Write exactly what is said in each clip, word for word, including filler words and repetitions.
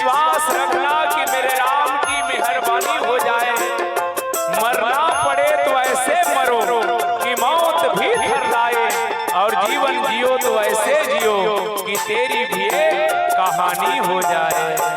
विश्वास रखना कि मेरे राम की मेहरबानी हो जाए। मरना पड़े तो ऐसे मरो कि मौत भी थर्राए, और जीवन जियो तो ऐसे जियो कि तेरी भी एक कहानी हो जाए।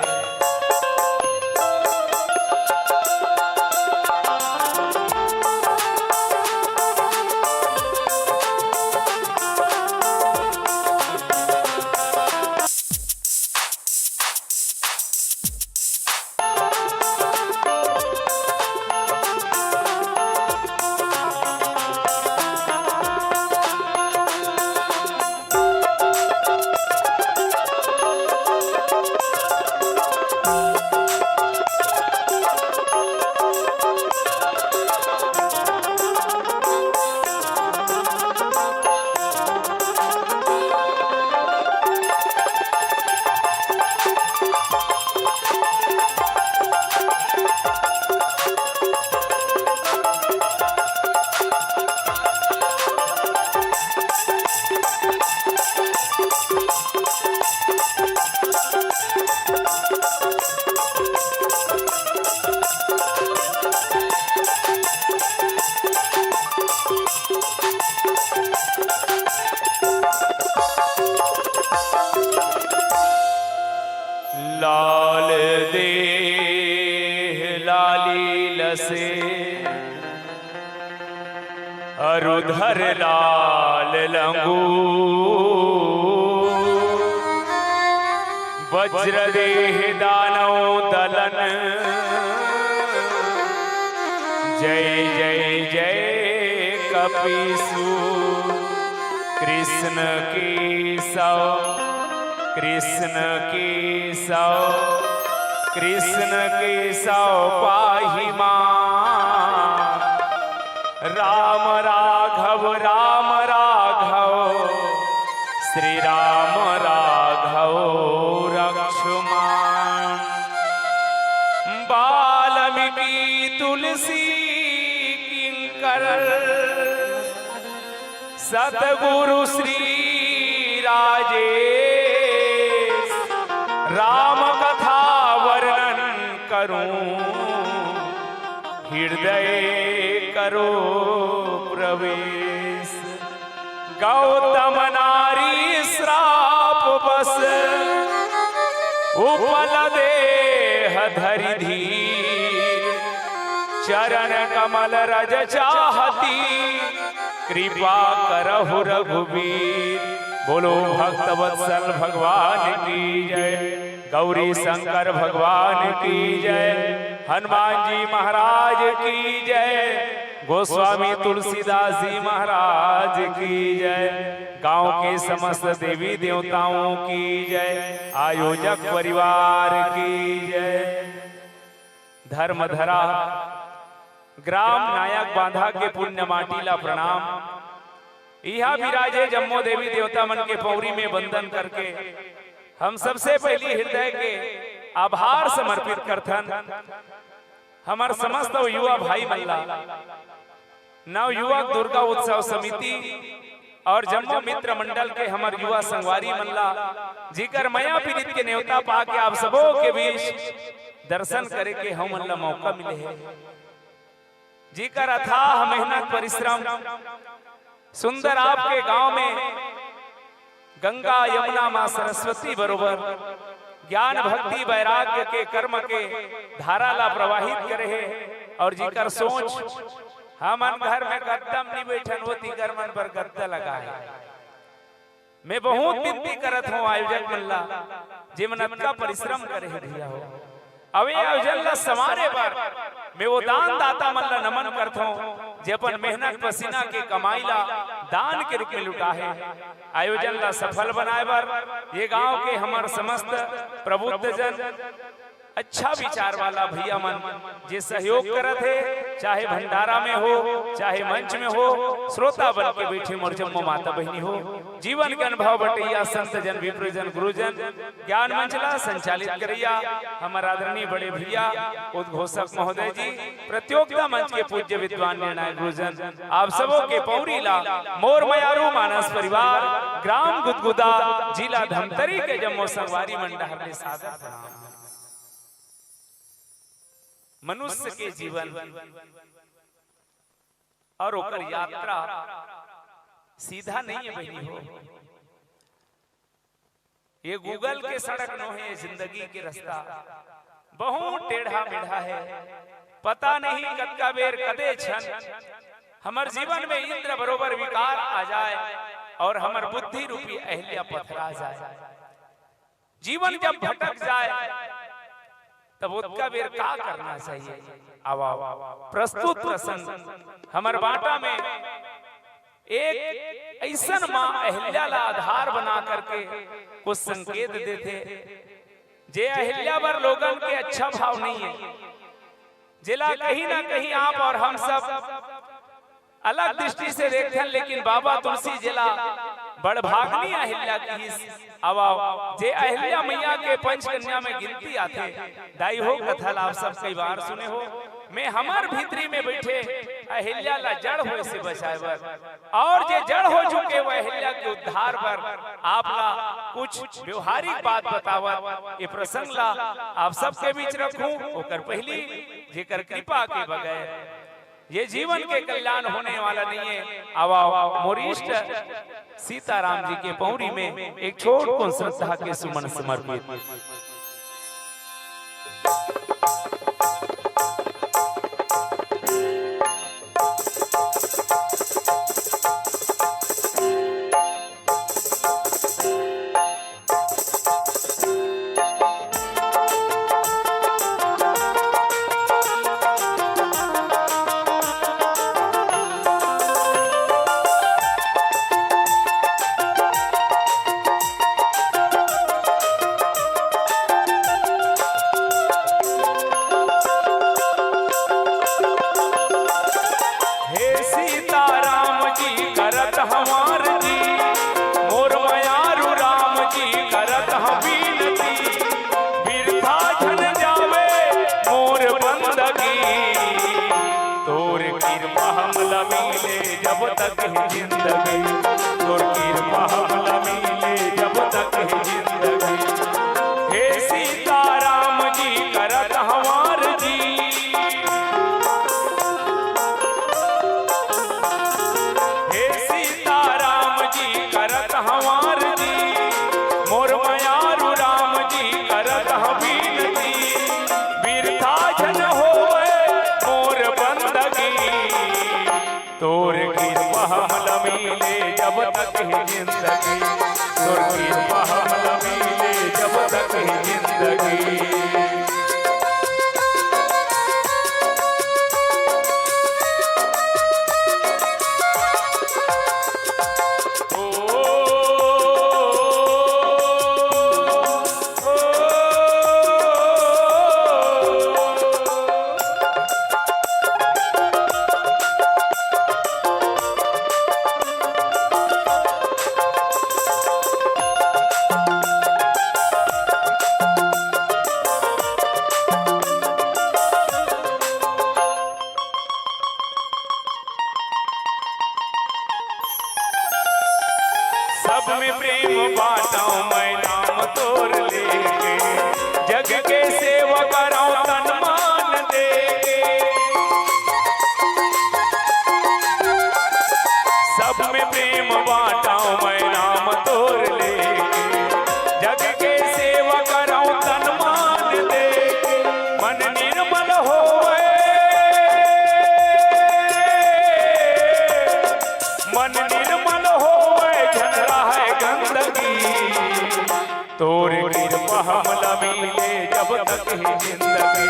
लाल देह लाली लसे, अरु धर लाल लंगूर। वज्र देह दानव दलन, जय जय जय कपीसू। कृष्ण केशव, कृष्ण केशव, कृष्ण केशव पाहि मां। राम राघव, राम राघव, श्री राम राघव रक्ष मां। वाल्मीकि तुलसी किंकर, सतगुरु श्री राजेश, राम कथा वर्णन करूं, हृदय करो प्रवेश। गौतम नारी श्राप बस, उपल देह धरि धीर। चरण कमल रज चाहती, कृपा करहु रघुबीर। बोलो भक्त वत्सल भगवान की जय, गौरी शंकर भगवान की जय, हनुमान जी महाराज की जय, गोस्वामी तुलसीदास जी महाराज की जय। गांव के समस्त देवी देवताओं की जय, आयोजक परिवार की जय। धर्मधरा ग्राम नायक बांधा के पुण्य माटी ला प्रणाम। इहाँ विराजे जम्मो देवी देवता मन के पौरी में वंदन करके हम सबसे पहली हृदय के आभार समर्पित करथन हमर समस्त युवा भाई मन ला, नवयुवक दुर्गा उत्सव समिति और जम्मो मित्र मंडल के हमर युवा संगवारी मन ला, जिकर मया पीरित के नेवता पाके आप सबो के बीच दर्शन करे के हमन ला मौका मिले हे। जिकर अथाह मेहनत परिश्रम सुंदर आपके गांव में गंगा यमुना मां सरस्वती बरोबर ज्ञान भक्ति वैराग्य के कर्म के धारा ला प्रवाहित करे हे और जिकर सोच हमन घर में गद्दा म नी बैठन, वो तिकर मन पर गद्दा लगाए। मैं बहुत विनती करत हूँ आयोजक मन ला, जे मन अतका परिश्रम करे हे भैया हो। अउ ए आयोजन ला संवारे बर मैं वो दान दाता मन ला नमन करत हूँ, जे अपन मेहनत पसीना के कमाई ला दान के रूप में लुटा हे। आयोजन ला सफल बनाए बर ये गांव के हमर समस्त प्रबुद्ध जन, अच्छा विचार वाला भैया मन जे सहयोग करत हे, चाहे भंडारा में हो, चाहे मंच में हो, श्रोता बन के बैठे मोर जम्मो माता बहिनी हो, जीवन के अनुभव बटैया संत जन, विप्र जन, गुरुजन, ज्ञान मंच ला संचालित करैया हमर आदरणीय बड़े भैया उद्घोषक महोदय जी, प्रतियोगिता मंच के पूज्य विद्वान निर्णायक गुरुजन, आप सबो के पौरी ला मोर मयारू मानस परिवार, ग्राम गुदगुदा, जिला धमतरी के जम्मो संगवारी मन डहर ले सादर प्रणाम। मनुष्य के जीवन और ओकर यात्रा सीधा नहीं है बहिनी हो। ये Google के सड़क नो है, ये जिंदगी के रास्ता बहुत टेढ़ा मेढ़ा है। पता नहीं कतका बेर कदे क्षण हमर जीवन में इंद्र बरोबर विकार आ जाए और हमर बुद्धि रूपी अहिल्या पथरा जाए। जीवन जब भटक जाए तब ओतका बेर का करना चाहिए? आवा, प्रस्तुत प्रसंग हमर बांटा में एक अइसन माँ अहिल्या ला आधार बना करके कुछ संकेत देथे, जे अहिल्या बर लोगन के अच्छा भाव नहीं है, जेला कहीं ना कहीं आप और हम सब अलग दृष्टि से देखथन, लेकिन बाबा तुलसी जेला बड़भागनी अहिल्या किहिस। अब आओ, जे अहिल्या मैया के पंचकन्या में गिनती आथे, दाई हो कथा ला आप सब कई बार सुने हो। मैं हमर भीतरी में बैठे अहिल्या ला जड़ होए से बचाए बर, और जे जड़ हो चुके वो अहिल्या के उद्धार बर आप ला कुछ व्यवहारिक बात बतावत ये प्रसंग ला आप सबके बीच रखूं। ओकर पहली जेकर कृपा के बगैर ये जीवन के कल्याण होने वाला नहीं है। आवा, आवा, मोर इष्ट सीताराम जी के पौड़ी में एक छोट कुन श्रद्धा के सुमन समर्पित। हे सीताराम जी करत हमार जी, मोर मयारू राम जी करत हम बीनती, बिरथा झन जावे मोर बंदगी। तोर कृपा हमला मिले जब तक है जिंदगी, तोर कृपा हमला मिले जब तक है जिंदगी। हे सीताराम जी करत हमार जी, हे सीताराम जी करत हमार जी, मोर मयारू राम जी करत ह बीनती, बिरथा झन होवे मोर बंदगी। तोर कृपा हमला मिले जब तक है जिंदगी, तोर कृपा हमला मिले जब तक है जिंदगी। सब में प्रेम बांटव मैं नाम तोर लेके, जग के सेवा करव तन मान देके। सब में प्रेम बांटव मैं नाम तोर लेके, जग के सेवा करव तन मान देके। मन निर्मल होवे, मन निर्मल होवे, झन रहय गंदगी। तोर कृपा हमला मिले जब तक है जिंदगी,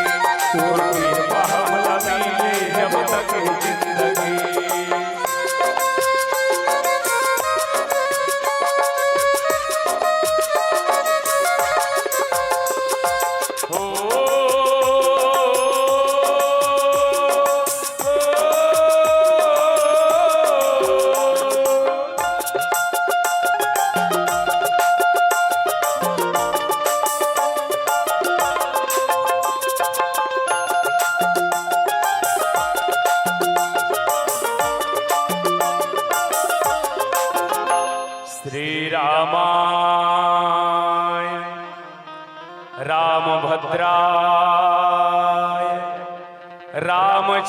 तोर कृपा हमला मिले जब तक है जिंदगी। श्री रामाय रामभद्राय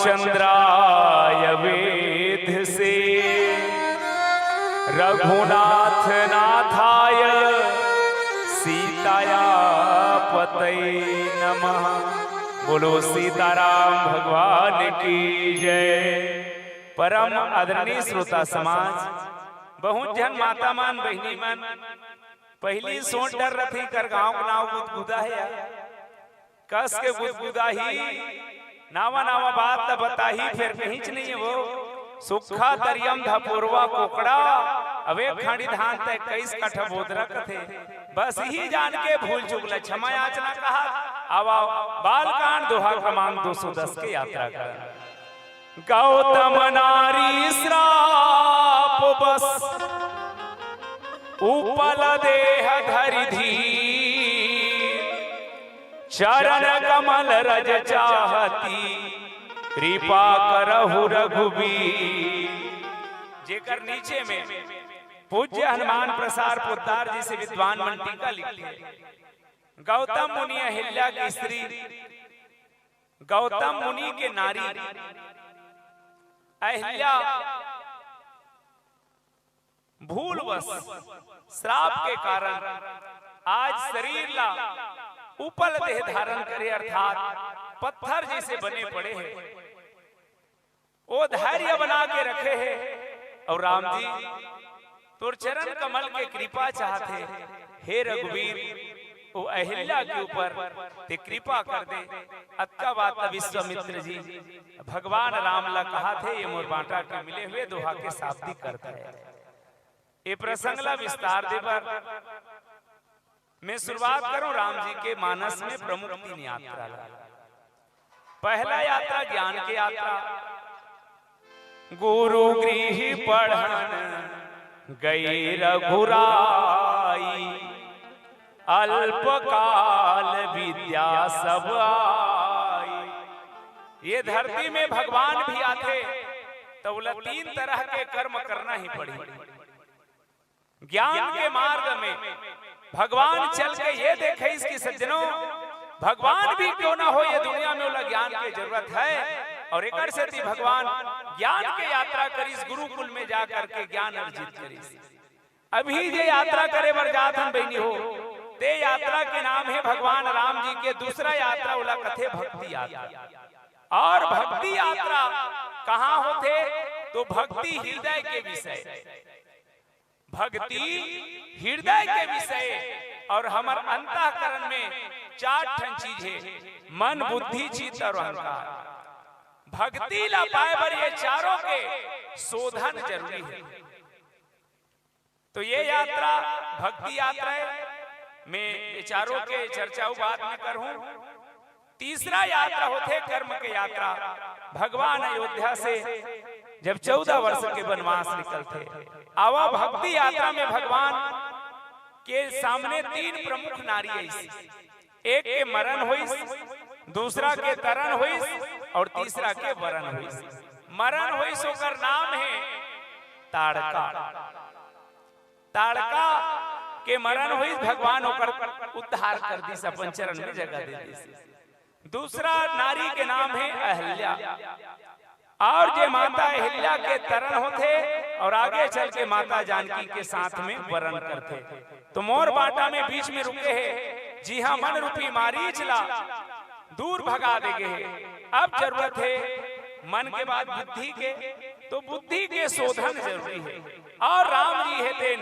चंद्राय वेध से, रघुनाथ नाथाय सीताया पतये नमः। बोलो सीताराम भगवान की जय। परम आदरणीय श्रोता समाज, बहुत झन माता मन, बहिनी मन, पहिली सोच डर रथी कर गांव के नाव गुदगुदा हे यार। कस के गुदगुदा ही, नावा नावा बात त बताही, फेर कहींच नहीं हे वो। सुक्खा तरियम धपोरवा कोकड़ा, अवे खांड़ी धान तय कईस कठा बोदरा कथे। बस इही जान के भूल चूक ला क्षमा याचना कहा। आवा, बालकांड दोहा क्रमांक दो सौ दस के यात्रा कर। गौतम नारी श्राप बस उपल देह धरि धीर, चरण कमल रज चाहती कृपा करहु रघुबीर। जेकर नीचे में पूज्य हनुमान प्रसाद पोद्दार जी से विद्वान मन टीका लिखथे। गौतम मुनि अहिल्या के स्त्री, गौतम मुनि के नारी अहिल्या भूलवश, श्राप के कारण आज शरीर ला उपल देह धारण करे, अर्थात पत्थर जैसे बने पड़े हे। वो धैर्य बना के रखे हे। और राम जी, तोर चरण कमल के कृपा चाहत हे, हे रघुवीर, वो अहिल्या के ऊपर ते कृपा कर दे। अतका बात त विश्वामित्र जी भगवान राम ला कहा थे, ये मोर बांटा के मिले हुए दोहा के शाब्दिक अर्थ है। ये प्रसंग ला विस्तार दे बर मैं शुरुआत करूं राम जी के मानस में प्रमुख तीन यात्रा ला। पहला यात्रा ज्ञान के यात्रा, गुरु गृह पढ़न गई रघुराई, अल्पकाल विद्या सब आई। ये धरती में भगवान भी आथे त ओला तीन तरह के कर्म करना ही पड़ी। ज्ञान के मार्ग में भगवान चल के ये देखइस कि सज्जनों, भगवान भी क्यों ना हो, ये दुनिया में ओला ज्ञान के जरूरत है। और एकर सेती भगवान ज्ञान के यात्रा करिस, गुरुकुल में जा करके ज्ञान अर्जित करिस। अभी जे यात्रा करे बर जात हन बहिनी हो, ते यात्रा के नाम है भगवान राम जी के दूसरा यात्रा, ओला कथे भक्ति यात्रा। और भक्ति यात्रा कहाँ होथे? तो भक्ति हृदय के विषय, भक्ति हृदय के विषय। और हमर अंतःकरण में चार ठन चीज हे, मन, बुद्धि, चित्त और अहंकार। भक्ति ला पाए बर ये चारों के शोधन जरूरी है। तो ये यात्रा भक्ति यात्रा है, मैं ये चारों के चर्चा बाद में करहूं। तीसरा यात्रा होथे कर्म के यात्रा। भगवान अयोध्या से जब चौदह वर्ष के वनवास निकलथे, आवा भक्ति यात्रा में भगवान के सामने तीन प्रमुख नारी आइस। एक के मरण होइस, दूसरा के तरण होइस और तीसरा के वरण होइस। मरण होइस ओकर नाम है ताड़का। ताड़का के मरण होइस, भगवान ओकर उद्धार कर दिस, अपन चरण में जगह दे दिस। दूसरा नारी के नाम है अहिल्या। और जे माता अहिल्या के तरण होथे और आगे चल के माता जानकी के साथ में वरण करथे। तो मोर बांटा में बीच में रुके हे, जिहां मन रूपी मारीच ला दूर भगा दे गे हे। अब जरूरत हे मन के बाद बुद्धि के, तो बुद्धि के शोधन जरूरी है। और राम जी हे तेन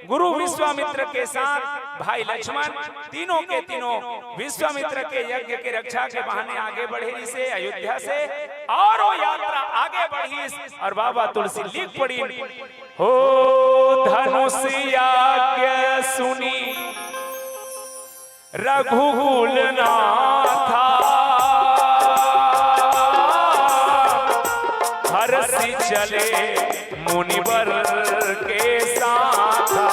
गुरु विश्वामित्र के साथ भाई लक्ष्मण, तीनों के तीनों विश्वामित्र के यज्ञ के रक्षा के बहाने आगे बढ़े से अयोध्या से, और वो यात्रा आगे बढ़ी। और बाबा तुलसी लिख पड़ी, हो धनुष यज्ञ सुनी रघुकुल नाथा, हरषि चले मुनिवर के साथा।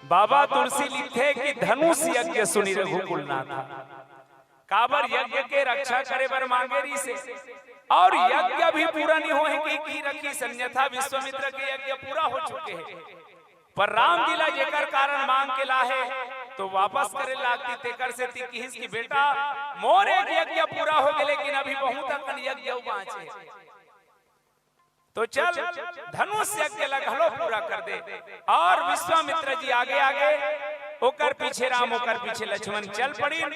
बाबा तुलसी लिखे कि धनुष यज्ञ सुनी रघुकुल नाथा। काबर यज्ञ के रक्षा करे बर मांगे रिहिसे। और यज्ञ भी पूरा नहीं होए कि, कि रखिस, अन्यथा विश्वामित्र के यज्ञ पूरा हो चुके हे। पर राम जी ला जेकर कारण मांग के लाहे, तो वापस करे लागती, तेकर सेती किहिस कि बेटा, मोर एक यज्ञ पूरा हो गए, लेकिन अभी बहुत अकन यज्ञ अउ बांचे। तो चल, धनुष यज्ञ ला घलो पूरा कर दे। और विश्वामित्र जी आगे आगे, ओकर पीछे राम, ओकर पीछे लक्ष्मण चल पड़िन।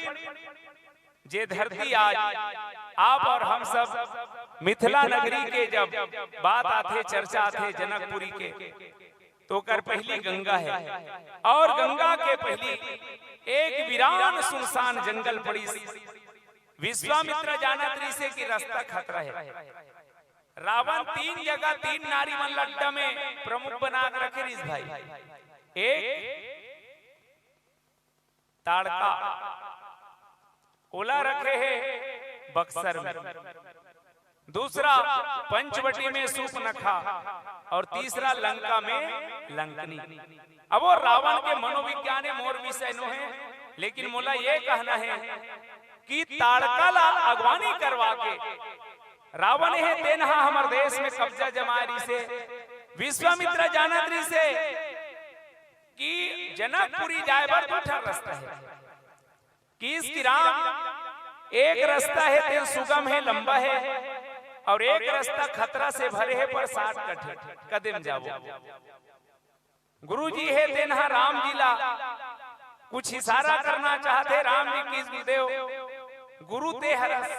जे धरती आज आप और हम सब मिथिला नगरी के जब बात आथे, चर्चा आथे जनकपुरी के, तो ओकर पहली गंगा हे। और गंगा के पहली एक वीरान सुनसान जंगल पड़िस। विश्वामित्र जानत रहिसे कि रास्ता खतरा हे। रावण तीन जगह तीन नारी मन ला अड्डा में प्रमुख बना के रखे रहिस भाई। एक ताड़का, ओला रखे हे बक्सर में। दूसरा पंचवटी में सूपनखा और तीसरा लंका में लंकनी। अब वो रावण के मनोविज्ञान हे, मोर विषय नो हे, लेकिन मोला ये कहना हे कि ताड़का ला अगवानी करवा के रावण हे तेन ह हमर देश में कब्जा जमाए रहिसे। विश्वामित्र जानत रहिसे कि जनकपुरी जाए बर दू ठन रास्ता हे। किहिस कि राम, एक रास्ता हे, तेन सुगम हे, लंबा हे, और एक रास्ता खतरा से भरे हे, पर shortcut हे, कदे म जाबो। गुरु जी हे, तेन ह राम जी ला कुछ इशारा करना चाहथे। राम जी किहिस, गुरुदेव, गुरु ते हरस,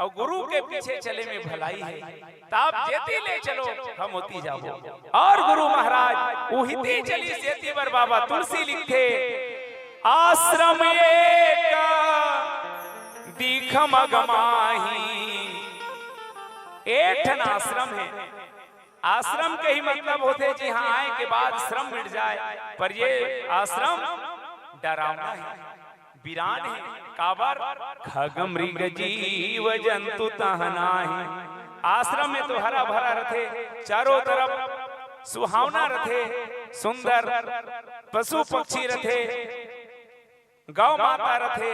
और गुरु के पीछे चले में भलाई हे, त आप जेती ले चलो, हम ओती जाबो। और गुरु महाराज उहिती चलिस, जेती बर बाबा तुलसी लिखथे, आश्रम एक दीख मग माही। एक ठन आश्रम हे। आश्रम के ही मतलब होथे जिहां आए के बाद श्रम मिट जाए, पर ये आश्रम डरावना हे, वीरान हे। काबर? खग मृग जीव जंतु तहां नाही। आश्रम में तो हरा भरा रथे, चारों तरफ सुहावना रथे, सुंदर पशु पक्षी रथे, गौ माता रथे,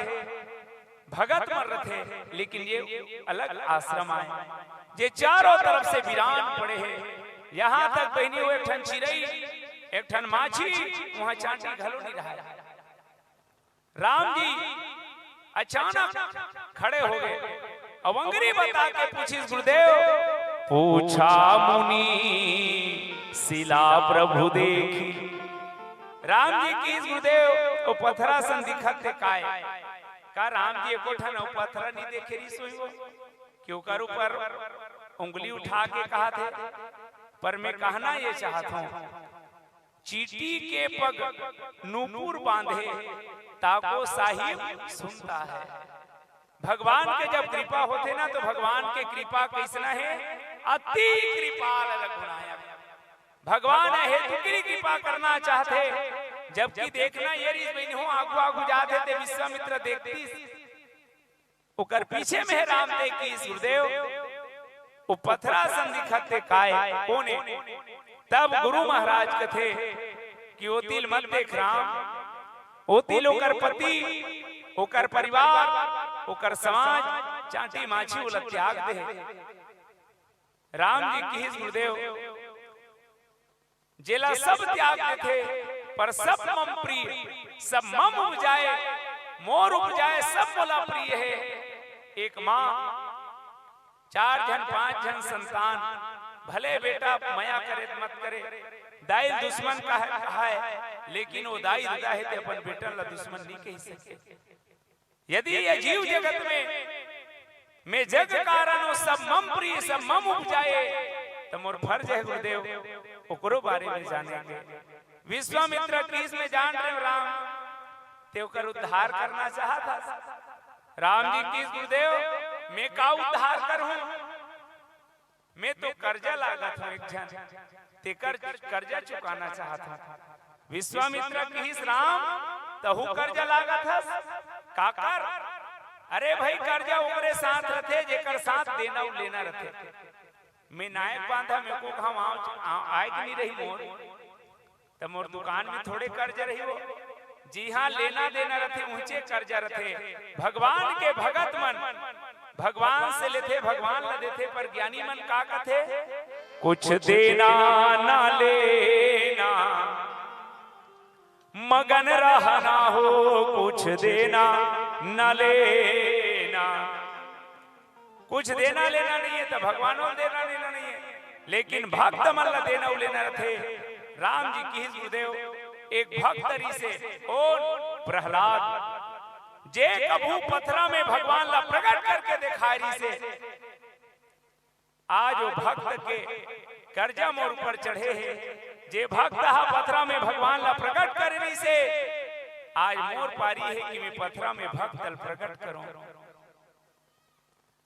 भगत मन रथे, लेकिन ये अलग आश्रम आए, जे चारों तरफ से वीरान पड़े हे। यहां तक बहिनी हो, एक ठन चिरई, एक ठन माछी, वहां चांटी घलो नहीं रहा। राम जी अचानक खड़े हो गए, अउ अंगरी बता के पूछिस, गुरुदेव, पूछा मुनि शिला प्रभु देखी। राम जी किहिस, गुरुदेव, वो पथरा सन दिखत हे काय? का राम जी एको ठन अउ पथरा नहीं देखे रहिस होही वो? कि ओकर ऊपर उंगली उठा के कहत हे? पर मैं कहना ये चाहत हूं, चींटी के पग नूपुर बांधे, ताको साहिब सुनता है। भगवान के जब कृपा होथे ना, तो भगवान के कृपा कइसना हे? अति कृपाल रघुनायक। भगवान हे, तू किरी कृपा करना चाहथे, जबकि देखना ये रहिस बहिनी हो, आगू आगू जात हे ते विश्वामित्र देखतिस, ओकर पीछे में हे राम ते किहिस, गुरुदेव, वो पथरा सन दिखत हे काय, कोन ए? तब गुरु महाराज कथे कि ओती ल मत देख राम, ओती ल ओकर पति, ओकर परिवार, ओकर समाज, चांटी माछी ओला त्याग दे। राम जी किहिस, गुरुदेव, जेला सब त्याग देथे, पर सब मम प्रिय, सब मम उपजाए, मोर उपजाए, सब मोला प्रिय हे। एक मां, चार झन, पांच झन संतान, भले बेटा मया करे त मत करे, दाई ल दुश्मन कहे, कहाए, लेकिन वो दाई ददा हे ते अपन बेटन ला दुश्मन नहीं कहि सके। यदि ये जीव जगत में मैं जग कारण हूं, सब मम प्रिय, सब मम उपजाए, त मोर फर्ज हे गुरुदेव, ओकरो बारे में जाने के। विश्वामित्र किहिस, मैं जान रहे हो राम, ते ओकर उद्धार करना चाहत हस। राम जी किहिस, गुरुदेव, मैं का उद्धार करूं? मैं तो कर्जा लागत हूं एक झन, तेकर कर्जा चुकाना चाहत हूं। विश्वामित्र किहिस, राम, तहू कर्जा लागत हस? काकर? अरे भाई, कर्जा ओकरे साथ रथे, जेकर साथ देना अउ लेना रथे। मैं नायक बांधा, मैं को घाव आव-, आ-, आए के नहीं रही मोर। त मोर दुकान में थोड़े कर्जा रही हो। जिहां लेना देना रथे, उहेंचे कर्जा रथे। भगवान के भगत मन भगवान से लेथे, भगवान ला देथे, पर ज्ञानी मन का कथे? कुछ देना ना लेना, मगन रहना हो, कुछ देना ना लेना। कुछ देना लेना नहीं है तो भगवानों देना लेना नहीं है, लेकिन भक्त मन ला देना लेना रथे। राम जी किहिस गुरुदेव, एक भक्त रिहिसे, कौन? प्रहलाद, जे कभू पथरा में भगवान ला प्रकट करके देखाय रिहिसे, आज वो भक्त के कर्जा मोर ऊपर चढ़े हे। जे भक्त हा पथरा में भगवान ला प्रकट करे रिहिसे, आज मोर पारी हे कि मैं पथरा में भक्त ला प्रकट करूं।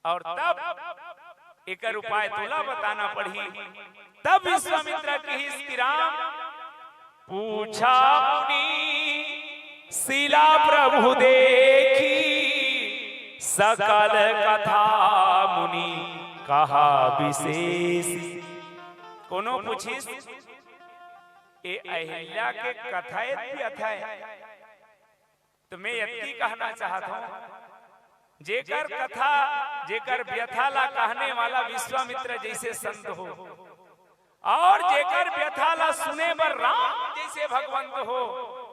और तब एकर उपाय तोला बताना पड़ही। तब विश्वामित्र किहिस कि राम, पूछा मुनि शिला प्रभु देखी, सकल कथा मुनि कहा विशेष। कोनो पूछिस, ए अहिल्या के कथा ए व्यथा ए? तो मैं यत्ती कहना चाहत हूं, जेकर कथा, जेकर व्यथा ला कहने वाला विश्वामित्र जैसे संत हो, और जेकर व्यथा ला सुने बर राम जैसे भगवंत हो,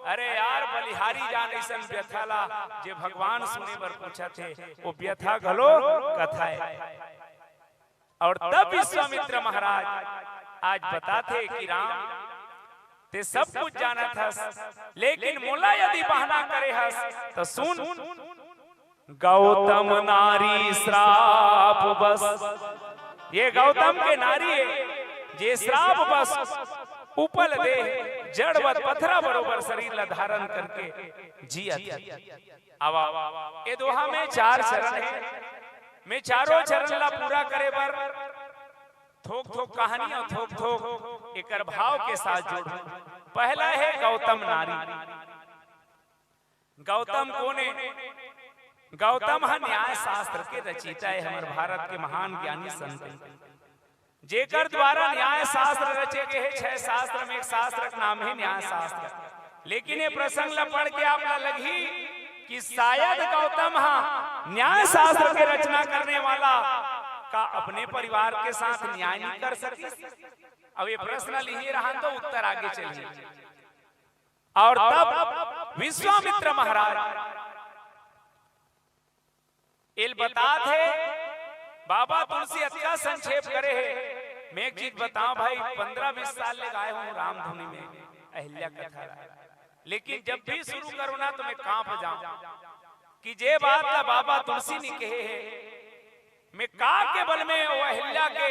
अरे यार, बलिहारी जान अइसन व्यथा ला जे भगवान सुने बर पूछत हे, वो व्यथा घलो कथा ए। और तब विश्वामित्र महाराज आज बताथे कि राम, ते सब कुछ जानत हस, लेकिन मोला यदि बहाना करे हस, तो सुन, गौतम नारी श्राप बस। ये गौतम के नारी हे, जे श्राप बस उपल दे, जड़वत पथरा बरोबर शरीर ला धारण करके जियत हे। अब ये दोहा में चार चरण हे, मैं चारों चरण ला पूरा करे बर थोक थोक कहानी और थोक थोक एकर भाव के साथ जोड़ूं। पहला हे गौतम नारी। गौतम कोन हे? गौतम ह न्याय शास्त्र के रचयिता हे, हमर भारत के महान ज्ञानी संत हे, जेकर द्वारा न्याय शास्त्र रचे गे हे। छह शास्त्र में एक शास्त्र के नाम हे न्याय शास्त्र। लेकिन ये प्रसंग ला पढ़ के आप ला लगही कि शायद गौतम ह न्याय शास्त्र के रचना करने वाला का अपने परिवार के साथ न्याय नहीं कर सकिस। अब ये प्रश्न लिहे रहन तो उत्तर आगे चलही। और तब विश्वामित्र महाराज एला बतात हे, बाबा तुलसी अतका संक्षेप करे हे। मैं एक चीज बताऊं भाई, पन्द्रह बीस साल ले गाए हूं रामधुनी में अहिल्या कथा, लेकिन जब भी शुरू करूं ना तो मैं कांप जाऊं कि जे बात ला बाबा तुलसी ने कहे हे, मैं का के बल में वो अहिल्या के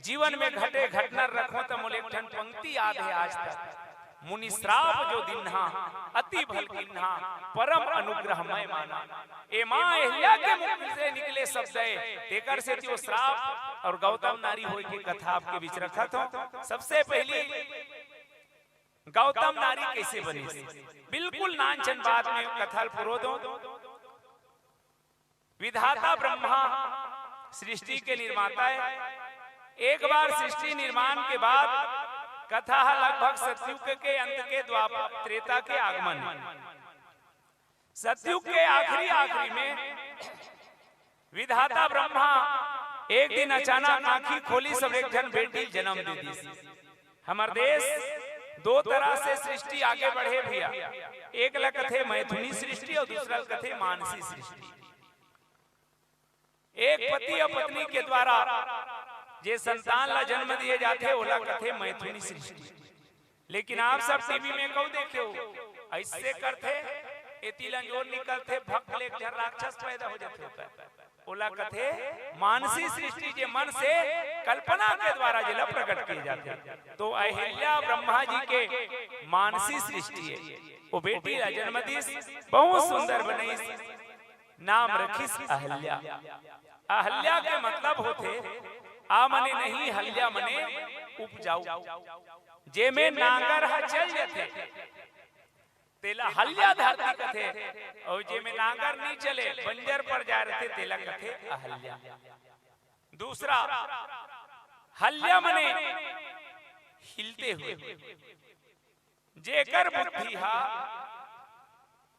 जीवन में घटे घटना रखों त मोला एक ठन पंक्ति याद हे आज तक। मुनि श्राप जो दिन्हा अति भल किन्हा, परम अनुग्रह मैं माना। ए मां अहिल्या के मुख से निकले शब्द हे, तेकर सेती वो श्राप और गौतम नारी होय के कथा आपके बीच रखत हों। सबसे पहली गौतम नारी कैसे बनिस, बिल्कुल नानचन बात में कथा ल पुरो दों। विधाता ब्रह्मा सृष्टि के निर्माता हे। एक बार सृष्टि निर्माण के बाद कथा ह लगभग सतयुग के अंत के द्वापर त्रेता के आगमन हे। सतयुग के आखिरी आखिरी में विधाता ब्रह्मा एक दिन अचानक आंखी खोलिस अउ एक झन बेटी ल जन्म दे दिस। हमर देश दो तरह से सृष्टि आगे बढ़े भैया, एक ल कथे मैथुनी सृष्टि अउ दूसरा ल कथे मानसी सृष्टि। एक पति अउ पत्नी के द्वारा जे संतान ला जन्म दिए जाथे, ओला कथे मैथुनी सृष्टि। लेकिन आप सब टीवी में कहूं देखे हो, ऐसे करथे, एती ल अंजोर निकलथे, भक ले एक झन राक्षस पैदा हो जाथे ओकर। ओला कथे मानसी सृष्टि, जे मन से कल्पना के द्वारा जेला प्रकट किए जाथे। तो अहिल्या ब्रह्मा जी के मानसी सृष्टि हे। वो बेटी ला जन्म दिस, बहुत सुंदर बनइस, नाम रखिस अहल्या। अहल्या के मतलब होथे, आ मने नहीं, हल्या मने उपजाऊ। जेमे नांगर ह चल जथे, तेला हल्या धरती कथे, अउ जेमे नांगर नी चले, बंजर पड़ जाय रथे, तेला कथे अहल्या। दूसरा, हल्या मने हिलते हुए, जेकर बुद्धि हा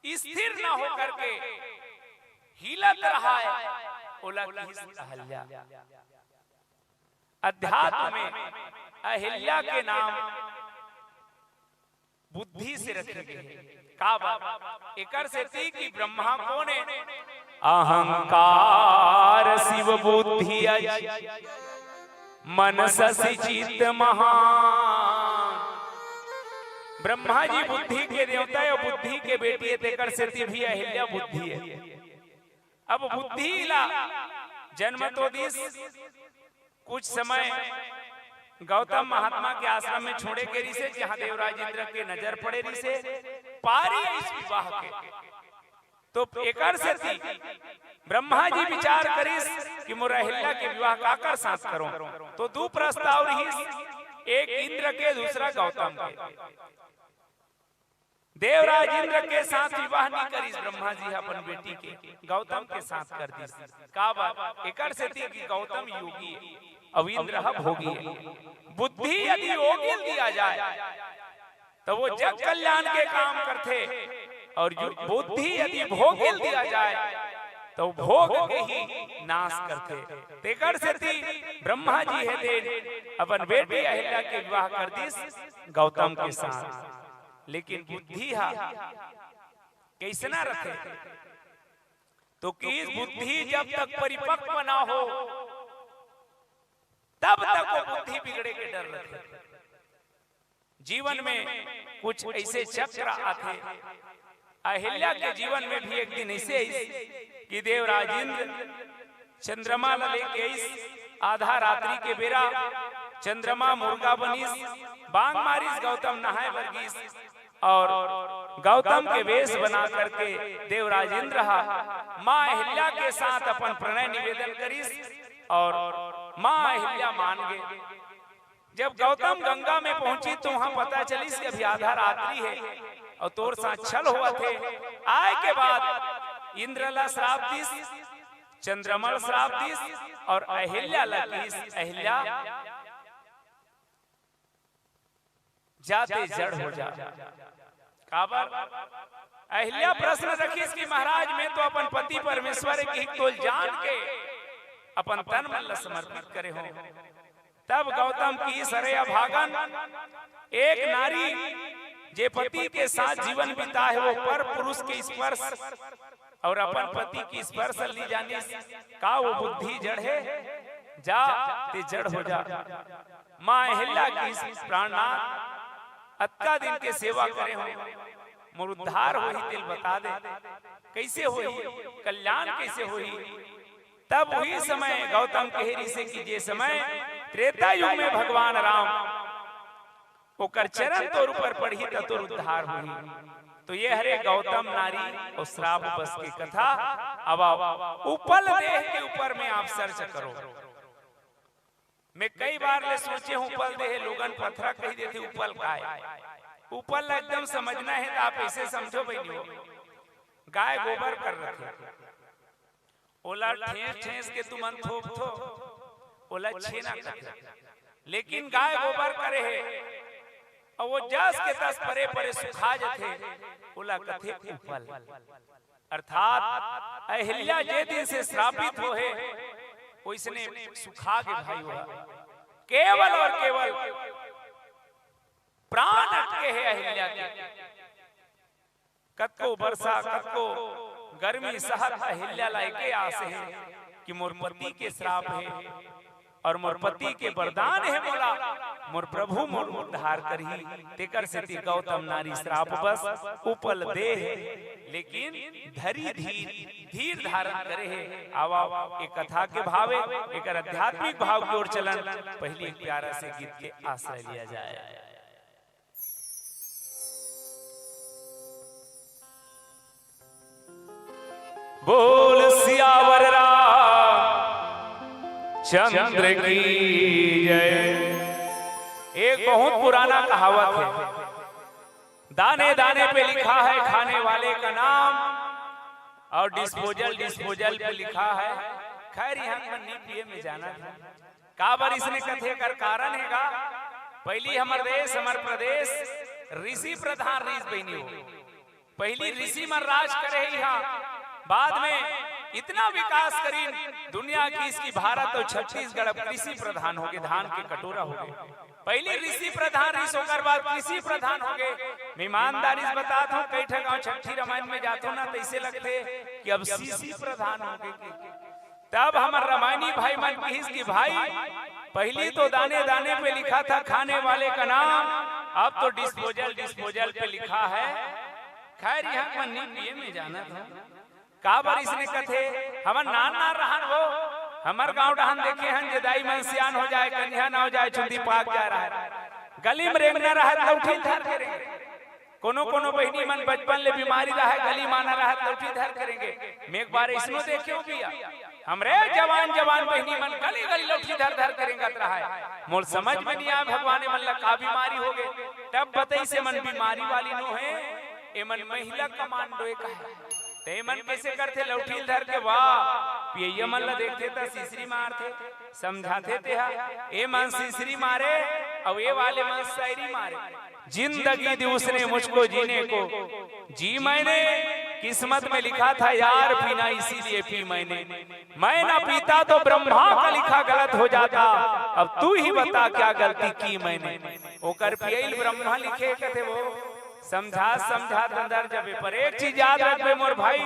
स्थिर न होकर के हिलत रहाय, ओला किहिस अहल्या। अध्यात्म में अहिल्या के नाम बुद्धि से रखे गे हे। का बात? एकर सेती कि ब्रह्मा कोन हे? अहंकार शिव बुद्धि अज, मन शशि चित्त महान। ब्रह्मा जी बुद्धि के देवता हे, बुद्धि के बेटी हे, तेकर सेती भी अहिल्या बुद्धि हे। अब बुद्धि ला जन्म तो दिस, कुछ समय गौतम महात्मा के आश्रम में छोड़े गे रिसे, जहां देवराज इंद्र के नजर पड़े रिसे, पारी इस विवाह के। तो एकर सेती ब्रह्मा जी विचार करिस कि मोर अहिल्या के विवाह काकर साथ करो। तो दू प्रस्ताव रिहिस, एक इंद्र के, दूसरा गौतम के। देवराज इंद्र के साथ विवाह नहीं करिस ब्रह्मा जी ह अपन बेटी के, गौतम के साथ कर दिस। का बात? एकर सेती कि गौतम योगी हे, अउ इंद्र ह भोगी हे। बुद्धि यदि योगी ल दिया जाए, तो वो जग कल्याण के काम करथे, और यु-, बुद्धि यदि भोगी ल दिया जाए, तो भोग के ही नाश करथे। तेकर सेती ब्रह्मा जी हे तेन अपन बेटी अहिल्या के विवाह कर दिस गौतम के साथ। लेकिन बुद्धि हा कइसना रथे? तो किहिस बुद्धि जब तक परिपक्व ना हो, तब तक वो बुद्धि बिगड़े के डर रथे। जीवन में कुछ ऐसे चक्र आथे। अहिल्या के जीवन में भी एक दिन ऐसे आइस कि देवराज इंद्र चंद्रमा ल लेके आइस, आधा रात्रि के बेरा चंद्रमा मुर्गा बनिस, बांग मारिस, गौतम नहाए बर गिस, और गौतम के वेश बना करके देवराज इंद्र हा माँ अहिल्या के साथ अपन प्रणय निवेदन करिस, और माँ अहिल्या मान गे। जब गौतम गंगा में पहुंची तो वहां पता चलिस कि अभी आधा रात्रि हे और तोर साथ छल होवत हे। आए के बाद इंद्र ला श्राप दिस, चंद्रमा ला श्राप दिस और अहिल्या ला किहिस, अहिल्या, जा ते जड़ हो जा। काबर? अहिल्या प्रश्न रखिस कि महाराज, मैं तो अपन पति परमेश्वर के हित तोल जान के अपन तन मन ला समर्पित करे हों। तब गौतम किहिस, अरे अभागन, एक नारी जे पति के साथ जीवन बिताए हे, वो पर पुरुष के स्पर्श और अपन पति के स्पर्श ल नी जानिस, का वो बुद्धि जड़ हे? जा, ते जड़ हो जा। माँ अहिल्या किहिस, प्राणनाथ, अतका दिन के सेवा करे हों, मोर उद्धार होही तेल बता दे, कइसे होही, कल्याण कइसे होही? तब उही समय गौतम कहे रिसे कि जे समय त्रेता युग में भगवान राम ओकर चरण तोर ऊपर पड़ही त तोर उद्धार होही। तो ये हरे गौतम नारी और श्राप बस की कथा। अब आप उपल देह के ऊपर में आप search करो। मैं कई बार ले सोचे हों, उपल देह, लोगन पथरा कहि देथे, उपल काय? उपल ला एकदम समझना हे त आप ऐसे समझो बहिनी हो, गाय गोबर कर रथे, ओला ठेस ठेस के तुमन थोप थो, ओला छेना कथे। लेकिन गाय गोबर करे हे, अउ वो जस के तस परे परे सुखा जथे, ओला कथे उपल। अर्थात अहिल्या जे दिन से श्रापित होहे, ओइसने सुखा गे भाई हो। केवल और केवल प्राण अटके हे अहिल्या के। कतको बरसा, कतको गर्मी सहत अहिल्या ला एके आस हे कि मोर पति के श्राप हे और मोर पति के वरदान हे मोला, मोर प्रभु मोर उद्धार करही। तेकर सेती गौतम नारी श्राप बस उपल देह, लेकिन धरी धीर, धीर धारण करे हे। आवा, ए कथा के भाव हे, एकर आध्यात्मिक भाव की ओर चलन। पहली एक प्यारा से गीत के आश्रय लिया जाए। बोल सियावर राम चंद्र की जय। एक बहुत पुराना कहावत है, दाने दाने पे लिखा है खाने वाले का नाम और डिस्पोजल, डिस्पोजल पे लिखा है। खैर, यहाँ पर नहीं पिए में जाना था। काबर इसने कथे कर कारण हे गा। पहली हमर देश, हमर प्रदेश ऋषि प्रधान रीस बहिनी हो। पहली ऋषि मन राज करे ही हा, बाद में इतना विकास करिन दुनिया के, इसकी भारत अउ छत्तीसगढ़ अब कृषि प्रधान होगे, धान के कटोरा होगे। पहिली ऋषि प्रधान रिहिस, ओकर बाद कृषि प्रधान होगे। मैं ईमानदारी से बतात हूँ, कई ठा गाँव छट्ठी रामायण में जाथो ना, तइसे लगथे कि अब सीसी प्रधान होगे। तब हमर रामायणी भाई मन किहिस कि भाई, पहिली तो दाने दाने पे लिखा था खाने वाले का नाम, अब तो डिस्पोजल डिस्पोजल पे लिखा है। खैर, इहाँ मन नी पिए, मैं जानत हूँ। काबर इसने कथे, हमन नान नान रहन वो, हमर गाँव डहन देखे हन, जे दाई मन सियान हो जाए, कनिहा ना हो जाए, चुंदी पाक जाए रहय, गली में रेंगना रहय, लौठी धर के रेंगे। कोनो कोनो बहिनी मन बचपन ले बीमारी रहय, गली माना रहय, लौठी धर के रेंगे। मैं एक बार इसनो देखे हूँ भैया, हमरे जवान जवान बहिनी मन गली गली लौठी धर धर के रेंगत रहय। मोर समझ में नहीं आय, भगवान, एमन ला का बीमारी होगे। तब बतइस, एमन बीमारी वाली नो हे, एमन महिला कमांडो ए कहे। ते मन कइसे करथे, लौठी ल धर के, वाह, पियइया मन ल देखथे त सिसरी मारथे, समझाथे तेहा, ए मन सिसरी मारे, अउ ए वाले मन शायरी मारे। जिंदगी दी उसने मुझको जीने को जी मैंने, किस्मत में लिखा था यार पीना, इसीलिए पी मैंने। मैं ना पीता तो ब्रह्मा का लिखा गलत हो जाता, अब तू ही बता क्या गलती की मैंने। ओकर पियइल ब्रह्मा लिखे कथे वो। समझात समझात अंदर जबे, पर एक चीज याद रखबे मोर भाई,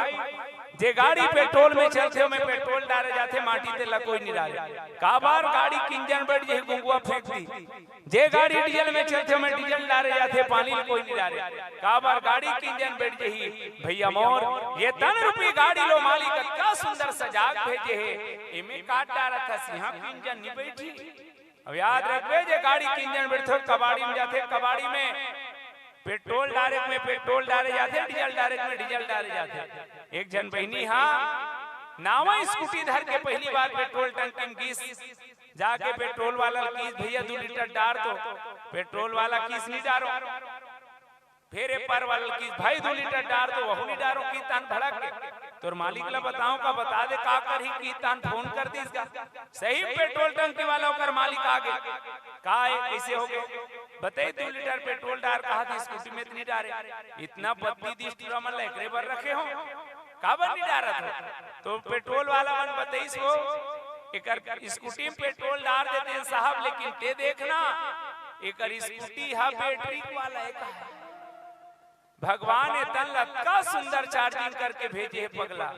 जे गाड़ी पेट्रोल में चलथे, ओमे पेट्रोल डारे जाथे, माटी तेला कोई नहीं डारे। काबर? गाड़ी के इंजन बैठ जाही, गुंगुआ फेंक दी। जे गाड़ी डीजल में चलथे, ओमे डीजल डारे जाथे, पानी ल कोई नहीं डारे। काबर? गाड़ी के इंजन बैठ जाही। भैया मोर, ये तन रूपी गाड़ी लो मालिक अतका सुंदर सजा के भेजे हे, एमे काट डारत हस, इहाँ के इंजन नहीं बैठी। अब याद रखबे, जे गाड़ी के इंजन बैठथे, कबाड़ी में जाथे, कबाड़ी में पेट्रोल डारे में पेट्रोल डारे जाथे, डीजल डारे में डीजल डारे जाथे। एक झन बहिनी हा नावा स्कूटी धर के पहिली बार पेट्रोल टंकी में गिस, जाके पेट्रोल वाला ल किहिस, भैया दू लीटर डार दो। पेट्रोल वाला किहिस, नहीं डारो। फेर ए पार वाला ल किहिस, भाई दू लीटर डार दो, वहू नहीं डारो, किहिस तहन भड़क गे। तोर मालिक ला बताओं का, बता दे का करही, किहिस तहन फोन कर दिस गा। सही पेट्रोल टंकी वाला ओकर मालिक आ गे। का ए, कइसे हो गे? बताई, दू लीटर पेट्रोल डार कहा थी, स्कूटी में त नहीं डारे। इतना पत्नी दिस टूरा मन ला एकरे बर रखे हो, काबर नहीं डारत हो? तो पेट्रोल वाला मन बताइस वो, एकर स्कूटी में पेट्रोल डार देते हैं साहब, लेकिन ते देखना, एकर स्कूटी हा बैटरी वाला एक है। भगवान ए तन ल अतका सुंदर चार्जिंग करके भेजे हे पगला,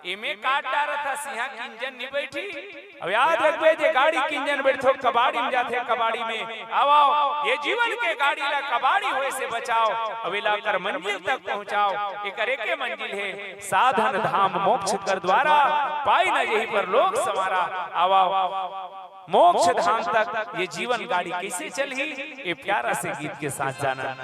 एमे काट डारत हस, इहाँ के इंजन नहीं बैठी। अब याद रखबे, जे गाड़ी के इंजन बैठथे, कबाड़ी में जाथे, कबाड़ी में। आओ, आओ, ये जीवन के गाड़ी ला कबाड़ी होए से बचाओ, अब एला कर मंजिल तक पहुँचाओ। एकर एके मंजिल हे, साधन धाम मोक्ष कर द्वारा, पाई न यही पर लोक संवारा। आओ, आओ, मोक्ष धाम तक ये जीवन गाड़ी कइसे चलही, ये प्यारा से गीत के साथ जाना।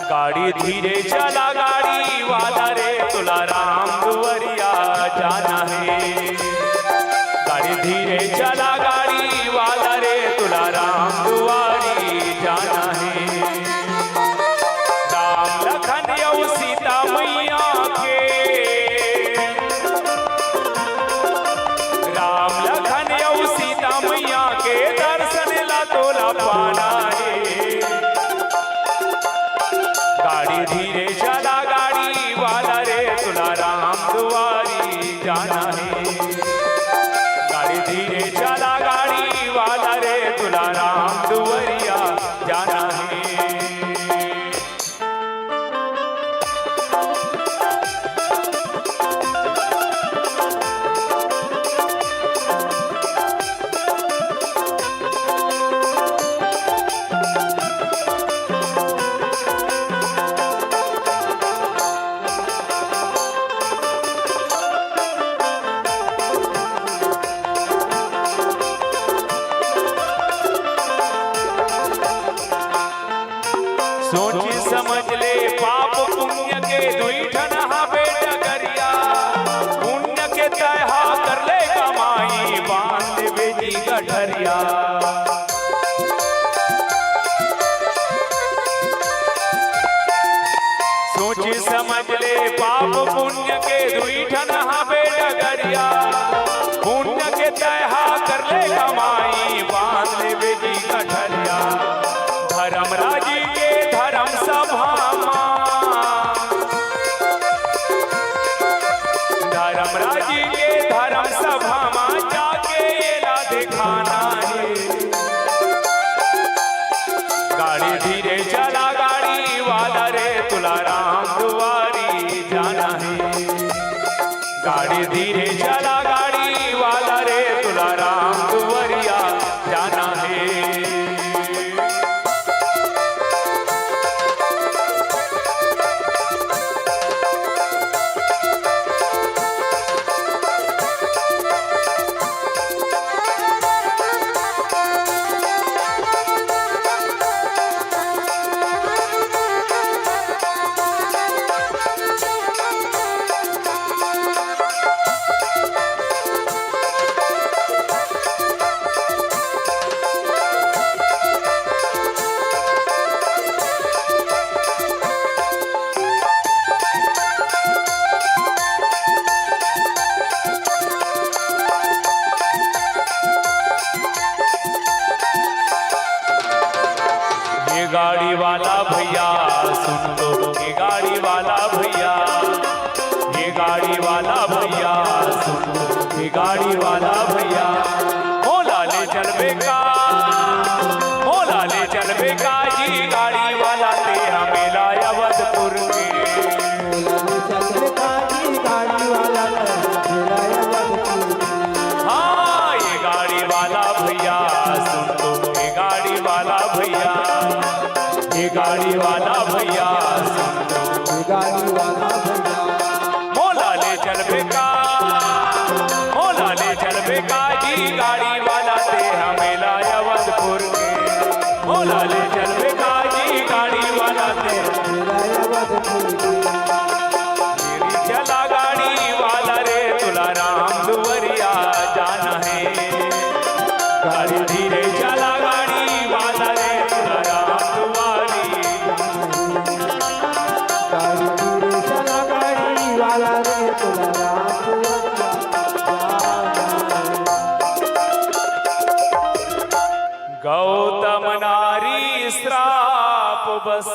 गाड़ी धीरे चला गाड़ी वाला रे, तोला राम दुआरिया जाना हे। गाड़ी धीरे चला गाड़ी वाला रे, तोला राम दुआरी जाना हे। राम लखन अउ सीता मैया के, राम लखन अउ सीता मैया के दर्शन ला तोला पाना हे। गाड़ी धीरे चला गाड़ी वाला रे, तोला राम दुआरी जाना हे। गाड़ी धीरे चला गाड़ी वाला रे, तोला राम दुआरिया जाना हे। सोच समझ ले पाप पुण्य के दुई ठन हावे डगरिया। पुण्य तैहा कर ले कमाई, बांध ले बेटी गठरिया। सोच समझ ले पाप पुण्य के दुई ठन हाबे डगरिया। पुण्य के तैहा कर ले कमाई, बांध ले बेटी गठरिया। धर्मराज जी के धर्म सभा मा, धर्मराज जी के धर्म सभा मा जाके एला दिखाना हे। गाड़ी धीरे चला गाड़ी वाला रे, तुलाराम दुआरी जाना हे। गाड़ी धीरे चला गाड़ी वाला रे, तुलाराम दुआरिया जाना हे। ये गाड़ी वाला भैया सुन लो, ये गाड़ी वाला भैया, ये गाड़ी वाला भैया सुन लो, ये गाड़ी वाला भैया। मोला ले चलबे का, मोला ले चलबे का जी गाड़ी वाला ते हमें ला अवधपुर के। मोला ले चलबे का जी गाड़ी वाला ते हमें ला अवधपुर के। हाँ, ये गाड़ी वाला भैया सुन लो, ये गाड़ी वाला भैया, ये गाड़ी वाला भैया सुन लो। ये गाड़ी वाला भैया। मोला ले चलबे का, मोला ले चलबे का जी गाड़ी वाला ते हमें ला अवधपुर के। मोला ले चलबे का जी गाड़ी वाला ते हमें ला अवधपुर के। धीरे चला गाड़ी वाला रे, तुलाराम दुआरिया जाना हे। गाड़ी धीरे चला गाड़ी वाला रे, तुलाराम दुआरी। गाड़ी धीरे चला गाड़ी वाला रे, तुलाराम दुआरिया जाना हे। गौतम नारी श्राप बस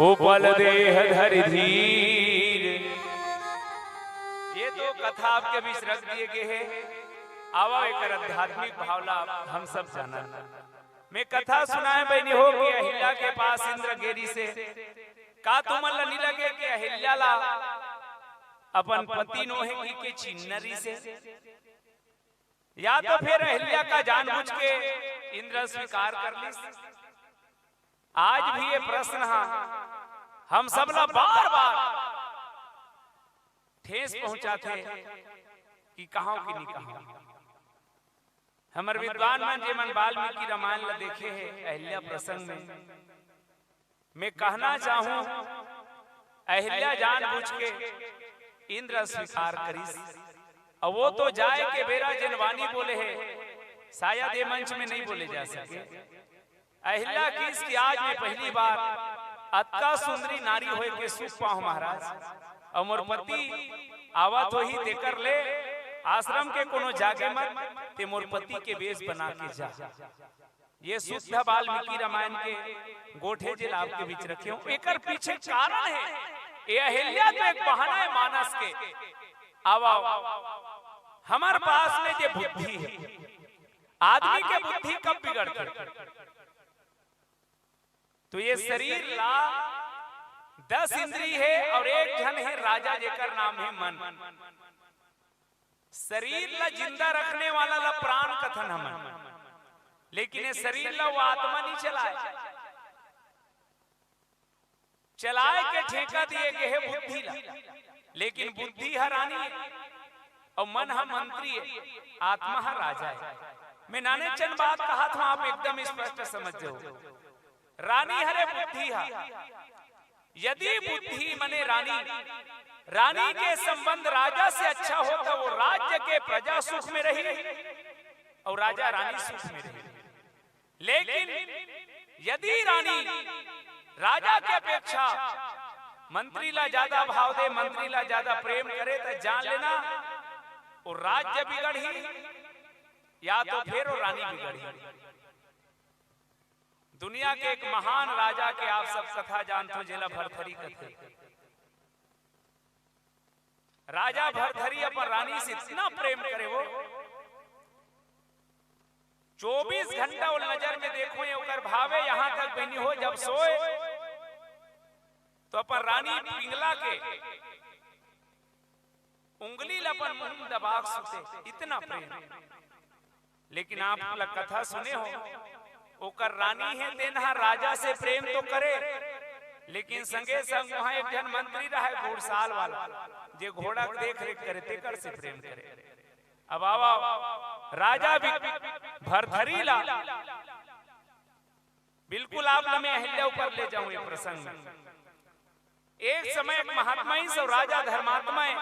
उपल देह धरि धीर। ये तो कथा आपके बीच रख दिए गए हे। आवा एकर आध्यात्मिक भाव ला हम सब जानन। मैं कथा सुनाए बनी हो कि अहिल्या के पास इंद्र गे रिहिसे। का तुमन ला नहीं लगे कि अहिल्या ला अपन पति नोहे कहिके चिन्हत रिहिसे? या तो फिर अहिल्या का जानबूझ के इंद्र स्वीकार कर लिस? आज भी ये प्रश्न हा हम सब ला बार बार ठेस पहुंचाथे कि कहां कि नहीं कहां। हमर विद्वान मन, जे मन वाल्मीकि रामायण ला देखे हे अहिल्या प्रसंग में, मैं कहना चाहूं, अहिल्या जानबूझ के इंद्र स्वीकार करिस। अब वो तो जाए के बेरा जेन वाणी बोले हे, शायद ये मंच में नहीं बोले जा सके। अहिल्या किहिस कि आज मैं पहली बार अतका सुंदरी नारी होए के सुख पाहूं महाराज, अउ मोर पति आवत होही तेकर ले आश्रम के कोनो जागे मत, ते मोर पति के वेश बना के जा। ये शुद्ध वाल्मीकि रामायण के गोठ हे जेला आपके बीच रखे हूं। एकर पीछे कारण हे, ये अहिल्या तो एक बहाना हे मानस के। आवा, हमर पास में जे बुद्धि हे, आदमी के बुद्धि कब बिगड़थे? तो ये शरीर ला दस इंद्री हे अउ एक झन हे राजा, जेकर नाम हे मन। शरीर ला जिंदा रखने वाला ला प्राण कथन हमन, लेकिन ये शरीर ला वो आत्मा नहीं चलाए। चलाए के ठेका दिए गए हे बुद्धि ला, लेकिन बुद्धि ह रानी हे अउ मन ह मंत्री हे, आत्मा ह राजा हे। मैं नाने चन बात कहत हूं, आप एकदम स्पष्ट समझ जाओ। रानी हरे बुद्धि ह, यदि बुद्धि मने रानी रानी के संबंध राजा से अच्छा हो, त वो राज्य के प्रजा सुख में रही अउ राजा रानी सुख में रही। लेकिन यदि रानी राजा के अपेक्षा मंत्री ला ज्यादा भाव दे, मंत्री ला ज्यादा प्रेम करे, त जान लेना वो राज्य बिगड़ही या तो फिर वो रानी बिगड़ही। दुनिया के एक महान राजा के आप सब कथा जानथो, जेला भरथरी कथे। राजा भरथरी अपन रानी से इतना प्रेम करे वो, चौबीस घंटा वो नजर में देखो, ये ओकर भावे यहाँ तक बनी हो, जब सोए तो अपन रानी पिंगला के उंगली ल अपन मुंह दबा के सुते, इतना प्रेम। लेकिन आप ला कथा सुने हो, ओकर रानी हे, तेन ह राजा से प्रेम तो करे, लेकिन संगे संग वहां एक झन मंत्री रहे घुड़साल वाला, जे घोड़ा के देख रेख करे, तेकर से प्रेम करे। अब आवा राजा भी भरथरी ला, बिल्कुल आप ला मैं अहिल्या ऊपर ले जाऊं ये प्रसंग में। एक समय एक महात्मा ही सब राजा धर्मात्मा है,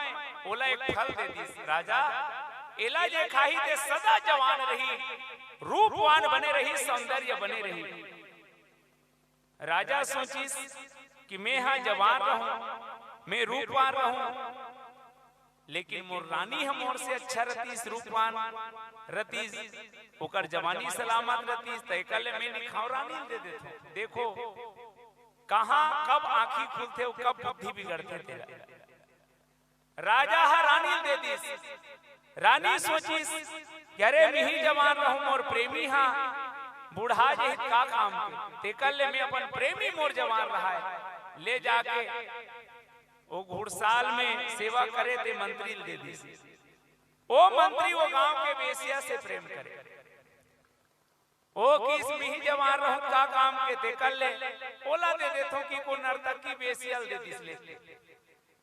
ओला एक फल दे दिस। राजा, एला जे खाही ते सदा जवान रही, रूपवान बने रही, सौंदर्य बने रही। राजा सोचिस कि मैं हा जवान रहूं, मैं रूपवान रहूं, लेकिन मोर रानी ह मोर से अच्छा रतीस, रूपवान रतीस, ओकर जवानी सलामत रतीस, त एकर ले मैं निखाव रानी ल दे देथों। देखो, कहां कब आंखी खुलथे अउ कब बुद्धि बिगड़थे तेला। राजा ह रानी ल दे दिस। रानी सोचिस कि अरे, मिही जवान रहूं, मोर प्रेमी ह बुढ़ा जही त का काम के, तेकर ले मैं अपन प्रेमी मोर जवान रहाय, ले जाके ओ घुड़साल में सेवा करे, ते मंत्री ल दे दिस। ओ मंत्री ओ गांव के वेश्या से प्रेम करे। ओ किहिस मिही जवान रहूं त का काम के, तेकर ले ओला दे देथों कि को नर्तकी वेश्या ल दे दिस ले।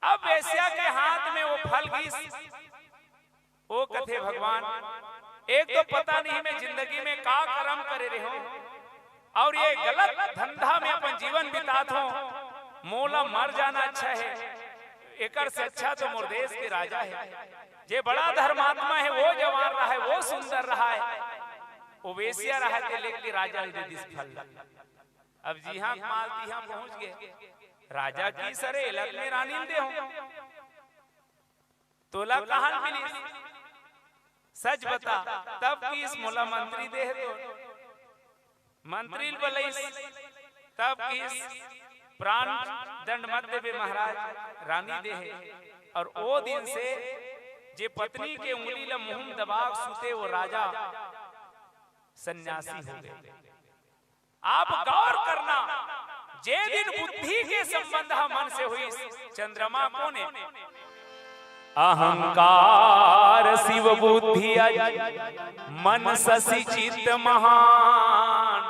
अब वेश्या के हाथ में वो फल गिस। ओ कथे, भगवान, एक तो पता नहीं मैं जिंदगी में का करम करे रहे हूं और ये गलत धंधा में अपन जीवन बिताथों, मोला मर जाना अच्छा है, एकर से अच्छा तो मोर देश के राजा है, जे बड़ा धर्मात्मा है, वो जवान रहाय, वो सुंदर रहाय, वो वेश्या रहाय, ते लेके राजा ल दे दिस फल। अब जिहां माल तिहां पहुंच गए, राजा किहिस अरे एला त मैं रानी ल दे हूं, तोला कहां मिलिस? सच बता। तब किहिस मोला मंत्री दे हे तो। मंत्री ल बलइस, तब किहिस प्राण दंड मत देबे महाराज, रानी दे हे। और ओ दिन से जे पत्नी के उंगली ल मुंह दबा के सुते वो राजा सन्यासी हो गए। आप गौर करना, जे दिन बुद्धि के संबंध ह मन से होइस, चंद्रमा कोन ए? अहंकार शिव बुद्धि अज, मन शशि चित्त महान।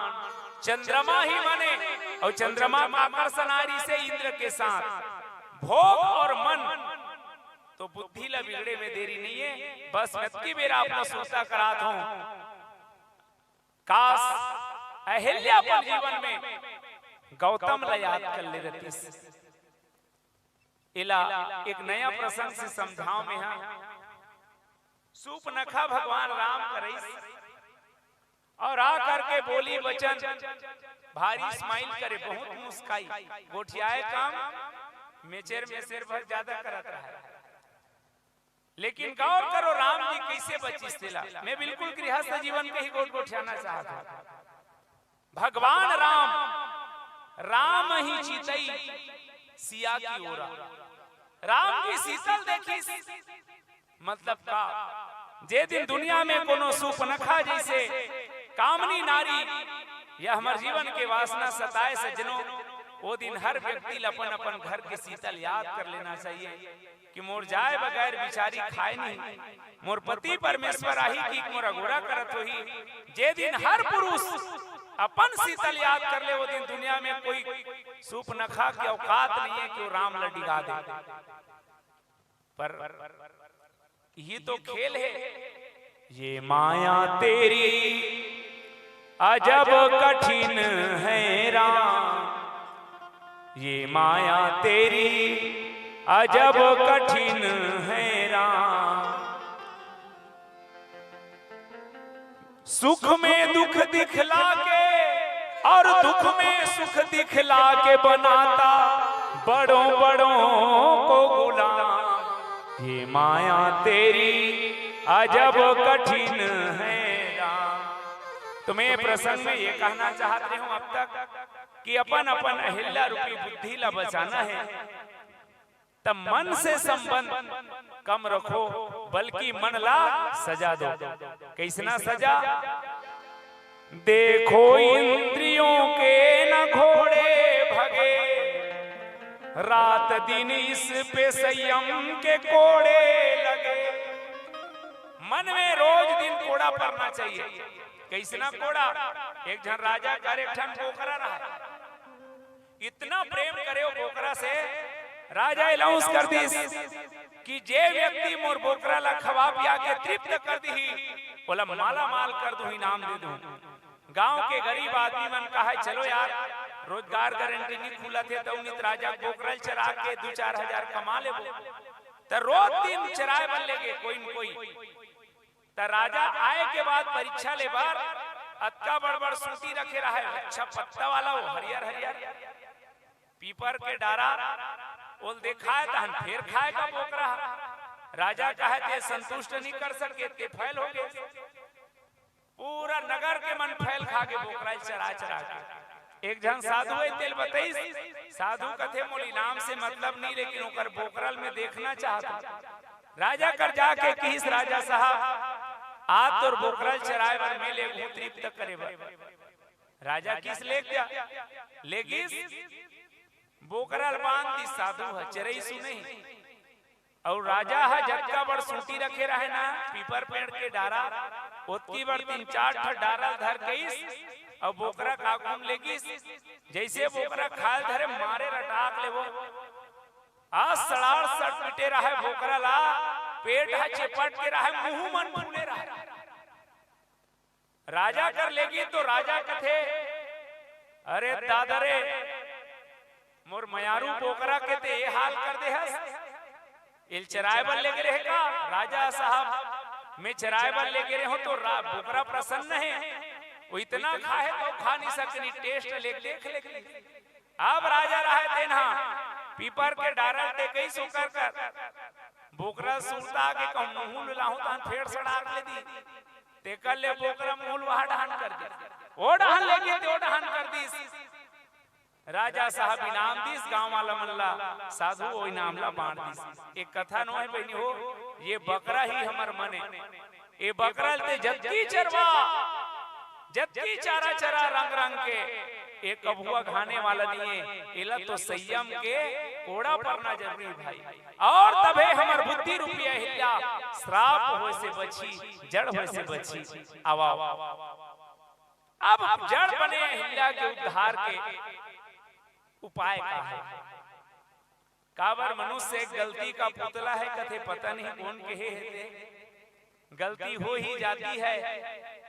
चंद्रमा ही मन ए, और चंद्रमा का आकर्षण आ रहिसे इंद्र के साथ। भोग और मन तो बुद्धि ला बिगड़े में देरी नहीं है। बस मैं अतकी बेरा आप ला सुरता करात हूं। काश अहिल्या अपन जीवन में गौतम ला याद कर ले रतिस। एला एक नया प्रसंग से समझाव में हा। सूपनखा भगवान राम करइस और आ करके बोली वचन, भारी स्माइल करे, बहुत मुस्काई, गोठियाए काम मेचेर मेसेर भर ज्यादा करत रहा। लेकिन गौर करो, राम जी कैसे बचिस तेला। मैं बिल्कुल गृहस्थ जीवन के ही गोठ गोठियाना चाहत हूं। भगवान राम, राम ही चितई सिया की ओरा। राम जी सीतल देखिस, मतलब का, जे दिन दुनिया में कोनो सूपनखा जैसे कामनी नारी या हमर जीवन के वासना सताए सज्जनों, वो दिन हर व्यक्ति ल अपन अपन घर के सीतल याद कर लेना चाहिए। कि मोर जाए बगैर बिचारी खाए नहीं, मोर पति परमेश्वर आही कि मोर अगोरा करत होही। जे दिन हर पुरुष अपन सीतल याद कर ले, वो दिन दुनिया में कोई सूपनखा के औकात नहीं है कि वो राम ल डिगा दे। पर ये तो खेल है। ये माया तेरी अजब कठिन है राम, ये माया तेरी अजब कठिन है राम। सुख में दुख दिखला के और दुख में सुख दिखला के बनाता बड़ों बड़ों को गुलाम। ये माया तेरी अजब कठिन है राम। तो मैं प्रसंग में ये कहना चाहत रहे हूं अब तक कि अपन अपन अहिल्या रूपी बुद्धि ला बचाना है। तब मन से संबंध कम रखो, बल्कि मन ला सजा दो। कैसना सजा? देखो इंद्रियों के न घोड़े भगे, रात दिन इस पे संयम के कोड़े लगे। मन में रोज दिन कोड़ा पड़ना चाहिए। कैसना कोड़ा? एक झन राजा कर एक ठन बोकरा रहा, इतना प्रेम करे वो बोकरा से, राजा अनाउंस कर दिस कि जे व्यक्ति मोर बोकरा ला खवा पिया के तृप्त कर दिही, ओला माला माल कर दूं, इनाम दे दूं। गांव के गरीब आदमी मन कहा, "चलो यार, रोजगार गारंटी नहीं खुला थे, तो उन्हीं राजा बोकरा ल चरा के दू चार हजार कमा लेबो।" त रोज दिन चराए बर लेगे कोई न कोई। त राजा आए के बाद परीक्षा ले बर अतका बड़ बड़ सूटी रखे रहे, अच्छा पत्ता वाला, वो हरियर हरियर पीपर के डारा, ओल देखाए तहन फेर खाए का बोकरा। राजा कहे ते संतुष्ट नहीं कर सके, ते फैल हो गए। पूरा नगर के मन फैल खा के बोकरा चरा चरा के। एक झन साधु है, तेल बतईस, साधु कथे, "मोल इनाम से मतलब नहीं, लेकिन ओकर बोकरल में देखना चाहत हूं।" राजा कर जाके किहिस, "राजा साहब, आज तोर बोकरल चराए बर मैं लेगहूं तृप्त करे बर।" राजा किस ले गया, लेगिस, बोकरल बांध दिस, साधु ह चरई सुनही। अउ राजा ह जतका बड़ सूटी रखे रहे ना, पीपर पेड़ के डारा, ओतकी बड़ तीन चार ठो डारा धर गईस, अउ बोकरा का घूम लेगिस। जैसे बोकरा खाल धरे, मारे रटाक ले वो, आ सड़ाड़ सट पिटे रहे बोकरा ला, पेट ह चिपट के रहे, मुंह मन फूले रहे। राजा कर लेगी तो राजा कथे, "अरे दादा रे, मोर मयारू बोकरा के ते ये हाल कर दे हस। एल चराए बर लेगे रहे का?" "राजा साहब, मैं चराए बर लेगे रहे हूं तो रा-, बोकरा प्रसन्न है, वो इतना खाए तो खा नहीं सकनी, टेस्ट ले देख लेगी।" अब राजा रहे तेन हा पीपर के डारा टेकईस ओकर कर, बोकरा सुरता के कहूं मुंह लाहूं तहन फेर सड़ाक ले दी। तेकर ले बोकरा मुंह वहा डहान कर दी, ओ डहान लेगे ते ओ डहान कर दिस। राजा साहब इनाम दिस, गांव वाला मन ला, साधु ओ इनाम ला बांट दिस। एक कथा नोहे बहिनी हो, ये बकरा ही हमर मने, ए बकरा ल ते जतकी चरवा, जतकी चारा चरा रंग रंग के, ए कभुआ घाने वाला नहीं है। एला तो संयम के कोड़ा परना जरूरी भाई, और तभे हमर बुद्धि रूपी अहिल्या श्राप होए से बची, जड़ होए से बची। आवा, अब जड़ बने अहिल्या के उद्धार के उपाय का है? काबर मनुष्य एक गलती का पुतला है, कथे पता नहीं कौन कहे है ते। गलती हो ही जाती है,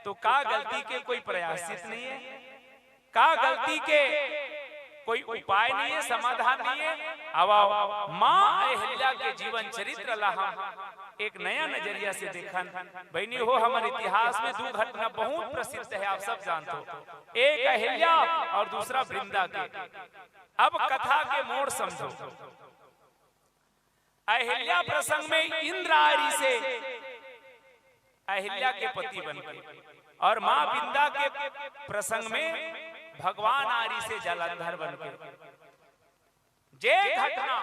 तो का गलती के कोई प्रायश्चित नहीं है? का गलती के कोई उपाय नहीं है, समाधान नहीं है? आवा, माँ अहिल्या के जीवन चरित्र ला हम एक नया नजरिया से देखन। बहिनी हो, हमर इतिहास में दू घटना बहुत प्रसिद्ध है, आप सब जानत हो, एक अहिल्या और दूसरा वृंदा के। अब कथा के मोड़ समझो। अहिल्या प्रसंग में इंद्र आरी से अहिल्या के पति बन के, और माँ वृंदा के प्रसंग में भगवान आरी से जालंधर बन के। जे घटना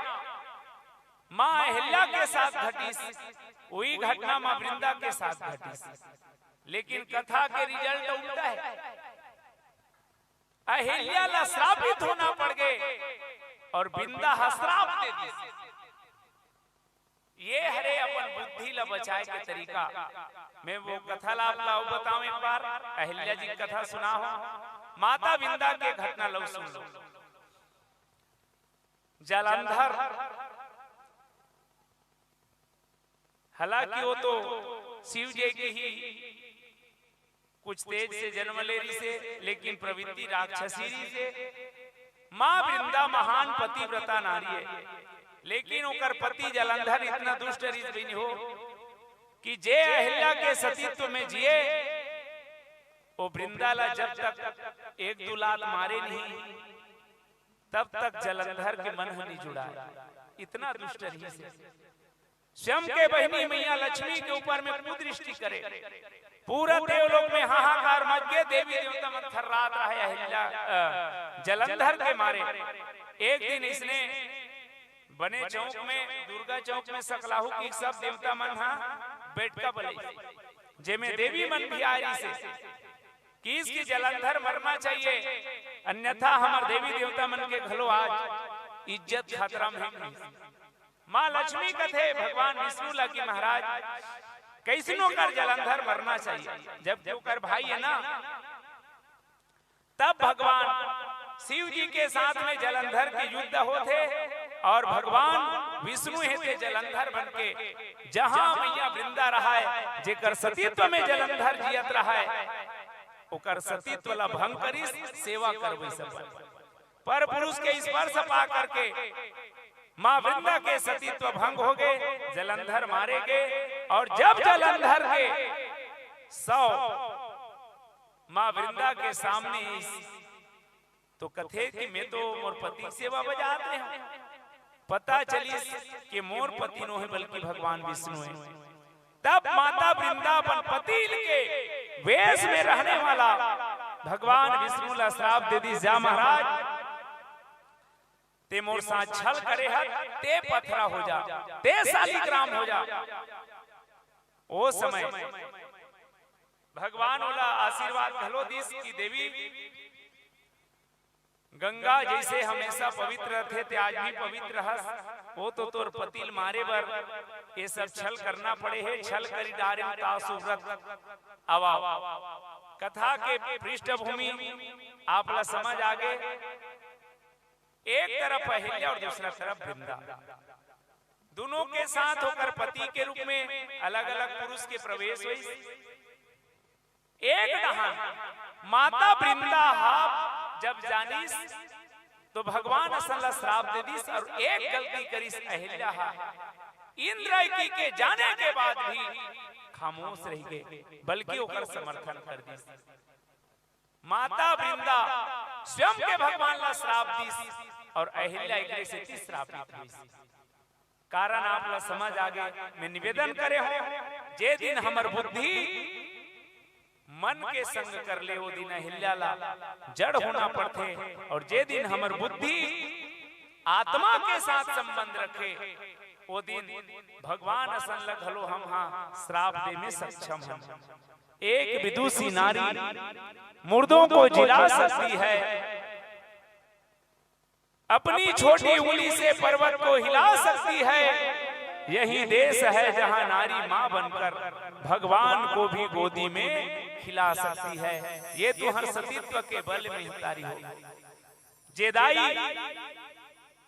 माँ अहिल्या के साथ घटिस, वही घटना माँ वृंदा के साथ घटिस, लेकिन कथा के रिजल्ट उल्टा है। अहिल्या ला श्रापित होना पड़ गए और वृंदा हा श्राप दे दिस। ये हरे अपन बुद्धि ला बचाए के तरीका। मैं वो कथा ला आप ला बताऊं एक बार, अहिल्या जी की कथा सुना हो, माता वृंदा के घटना ला सुन लो। जालंधर, हालांकि वो तो शिव जी की ही कुछ तेज से जन्म ले रही से, लेकिन प्रवृत्ति राक्षसी रही से। माँ वृंदा महान पतिव्रता नारी है। लेकिन ओकर पति जलंधर इतना दुष्ट रहिस बहिनी हो कि जे अहिल्या के सतीत्व में जिए, वो वृंदा ला जब तक एक दो लात मारे नहीं, तब तक जलंधर के मन ह नहीं जुड़ाए। इतना दुष्ट रहिस हे। स्वयं के बहिनी मैया लक्ष्मी के ऊपर में कुदृष्टि करे, पूरा देवलोक में हाहाकार मच गे। देवी देवता मन थर्रात रहे अहिल्या, अ, जलंधर के मारे। एक दिन इसने बने चौक में, दुर्गा चौक में सकलाहू की सब देवता मन हा बैठका बले, जेमे देवी मन भी आ रही से कि इसकी जलंधर मरना चाहिए, अन्यथा हमर देवी देवता मन के घलो आज इज्जत खतरा में हे। माँ लक्ष्मी कथे भगवान विष्णु ला कि महाराज, कैसनो कर जलंधर मरना चाहिए, जबकि ओकर भाई है ना। तब भगवान शिव जी के साथ में जलंधर के युद्ध होथे और भगवान विष्णु हे ते जलंधर बन के जहां मैया वृंदा रहाय, जेकर सतीत्व में जलंधर जियत रहाय, ओकर सतीत्व ला भंग करिस, सेवा करवई सब। पर पुरुष के स्पर्श पा करके माँ वृंदा के सतीत्व भंग हो गए, जलंधर मारे गए। और जब जलंधर के शव माँ वृंदा के सामने आइस, तो कथे कि मैं तो मोर पति के सेवा बजात रहे हूँ। पता चलिस कि मोर पति नो हे, बल्कि भगवान विष्णु हे। तब माता वृंदा अपन पति के वेश में रहने वाला भगवान विष्णु ला श्राप दे दिस, जा महाराज, ते मोर साथ छल करे हस, ते पथरा हो जा, ते शालिग्राम हो जा। ओ समय भगवान ओला आशीर्वाद घलो दिस कि देवी, गंगा जैसे हमेशा पवित्र रथे, ते आज भी पवित्र हस। वो तो तोर पति ल मारे बर ये सब छल करना पड़े हे, छल करि डारेंव तासु व्रत। आवा, कथा के पृष्ठभूमि आप ला समझ आ गे। एक तरफ अहिल्या और दूसरा तरफ वृंदा, दोनों के साथ ओकर पति के रूप में अलग-अलग पुरुष के प्रवेश होइस। एक डहान माता वृंदा हा जब जानिस, तो भगवान असन ला श्राप दे दिस और एक गलती करिस अहिल्या हा, इंद्र की के जाने के बाद भी खामोश रह गए, बल्कि ओकर समर्थन कर दिस। माता वृंदा स्वयं के भगवान ला श्राप दिस और अहिल्या एकरे सेती श्रापित होइस। कारण आप ला समझ आ गे। मैं निवेदन करे हूँ, जे दिन हमर बुद्धि मन के संग कर ले, वो दिन अहिल्या ला जड़ होना पड़थे, और जे दिन हमर बुद्धि आत्मा के साथ संबंध रखे, वो दिन भगवान असन ल घलो हम हा श्राप दे में सक्षम हन। एक विदुषी नारी मुर्दों को जिला सकती है, अपनी छोटी उंगली से पर्वत को हिला सकती है। यही देश है जहां नारी मां बनकर भगवान को भी गोदी में खिला सकती है। ये तुंहर सतीत्व के बल में उतारी हो। जे दाई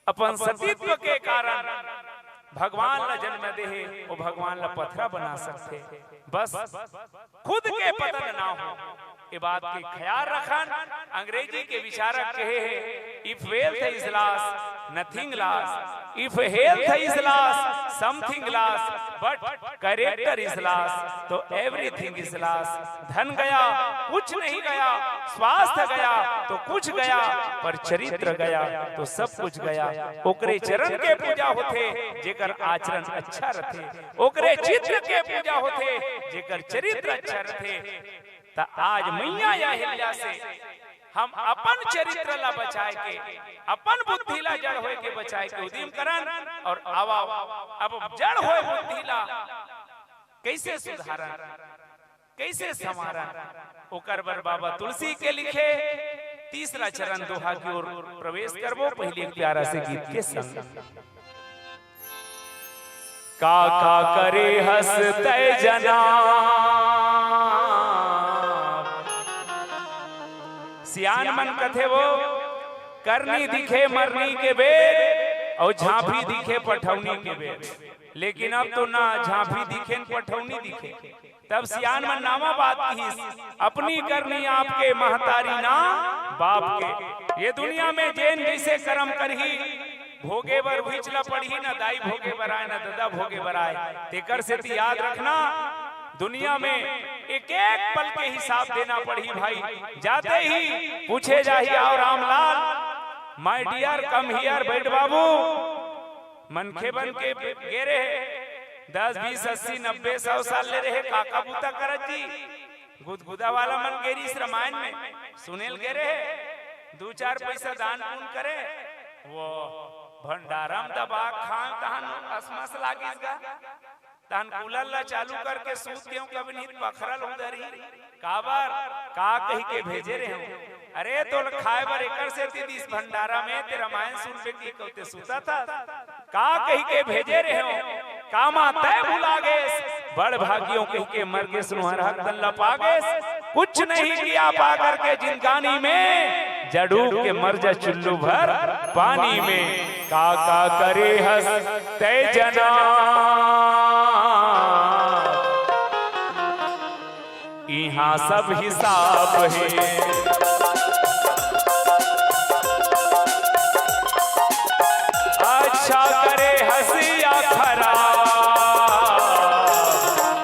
अपन सतीत्व के कारण भगवान ला जन्म दे हे, वो भगवान ला पथरा बना सकथे। बस खुद के पतन ना हो, ये बात के ख्याल रखन। अंग्रेजी के विचारक कहे हे, if wealth is lost, nothing lost, if health is lost, something lost, but character is lost, तो everything is lost। धन गया, कुछ नहीं गया, स्वास्थ्य गया तो कुछ गया, पर चरित्र गया तो सब कुछ गया। ओकरे चरण के पूजा होथे जेकर आचरण अच्छा रथे, ओकरे चित्र के पूजा होथे जेकर चरित्र अच्छा रथे। त आज मैया अहिल्या से हम अपन चरित्र ला बचाए के, अपन बुद्धि ला जड़ होए के बचाए के उदिम करन। और आवा, अब जड़ होए बुद्धि ला कैसे सुधारन, कैसे संवारन, ओकर बर बाबा तुलसी के लिखे तीसरा चरण दोहा की ओर प्रवेश करबो। पहले एक प्यारा से गीत के संग। का का करे हस तै जना। सियान मन कथे वो, करनी दिखे मरनी के बेर, और झांपी दिखे पठौनी के बेर। लेकिन अब तो ना झांपी दिखे न पठौनी दिखे। तब सियान मन नावा बात किहिस, अपनी करनी आपके महतारी ना बाप के। ये दुनिया में जेन जैसे कर्म करही, भोगे बर उहीच ला पड़ही, ना दाई भोगे बर आय, ना ददा भोगे बर आय। तेकर सेती याद रखना, दुनिया में एक एक पल के हिसाब देना पड़ही भाई। जाते ही पूछे जाही, "आओ Ramlal, my dear, come here, बैठ बाबू।" मनखे बन के गे रहे, दस, बीस, अस्सी, नब्बे, सौ साल ले रहे, का का बूता करत जी? गुदगुदा वाला मन गे रिहिस रामायण में, सुने ल गे रहे, दू चार पइसा दान पुण्य करे, वो भंडारा म दबा खान तहन असमस लागिस गा। तहन कूलर ला चालू करके सूत गेंव, कभी नहीं पखरल उधर ही। काबर? का कहि के भेजे रहे हो? अरे तोला खाए बर एकर सेती दिस भंडारा में, ते रामायण सुनबे कहिके ते सुतत हस। का कहि के भेजे रहे हो? कामा तैं भुला गेस, बड़ भागियों कहि के मर गेस, नोहर हक तन ला पा गेस। कुछ नहीं किया पा करके जिंदगानी में, जा डूब के मर जा चुल्लू भर पानी में। का का करे हस तैं जना, इहाँ सब हिसाब हे। अच्छा करे हस या खराब,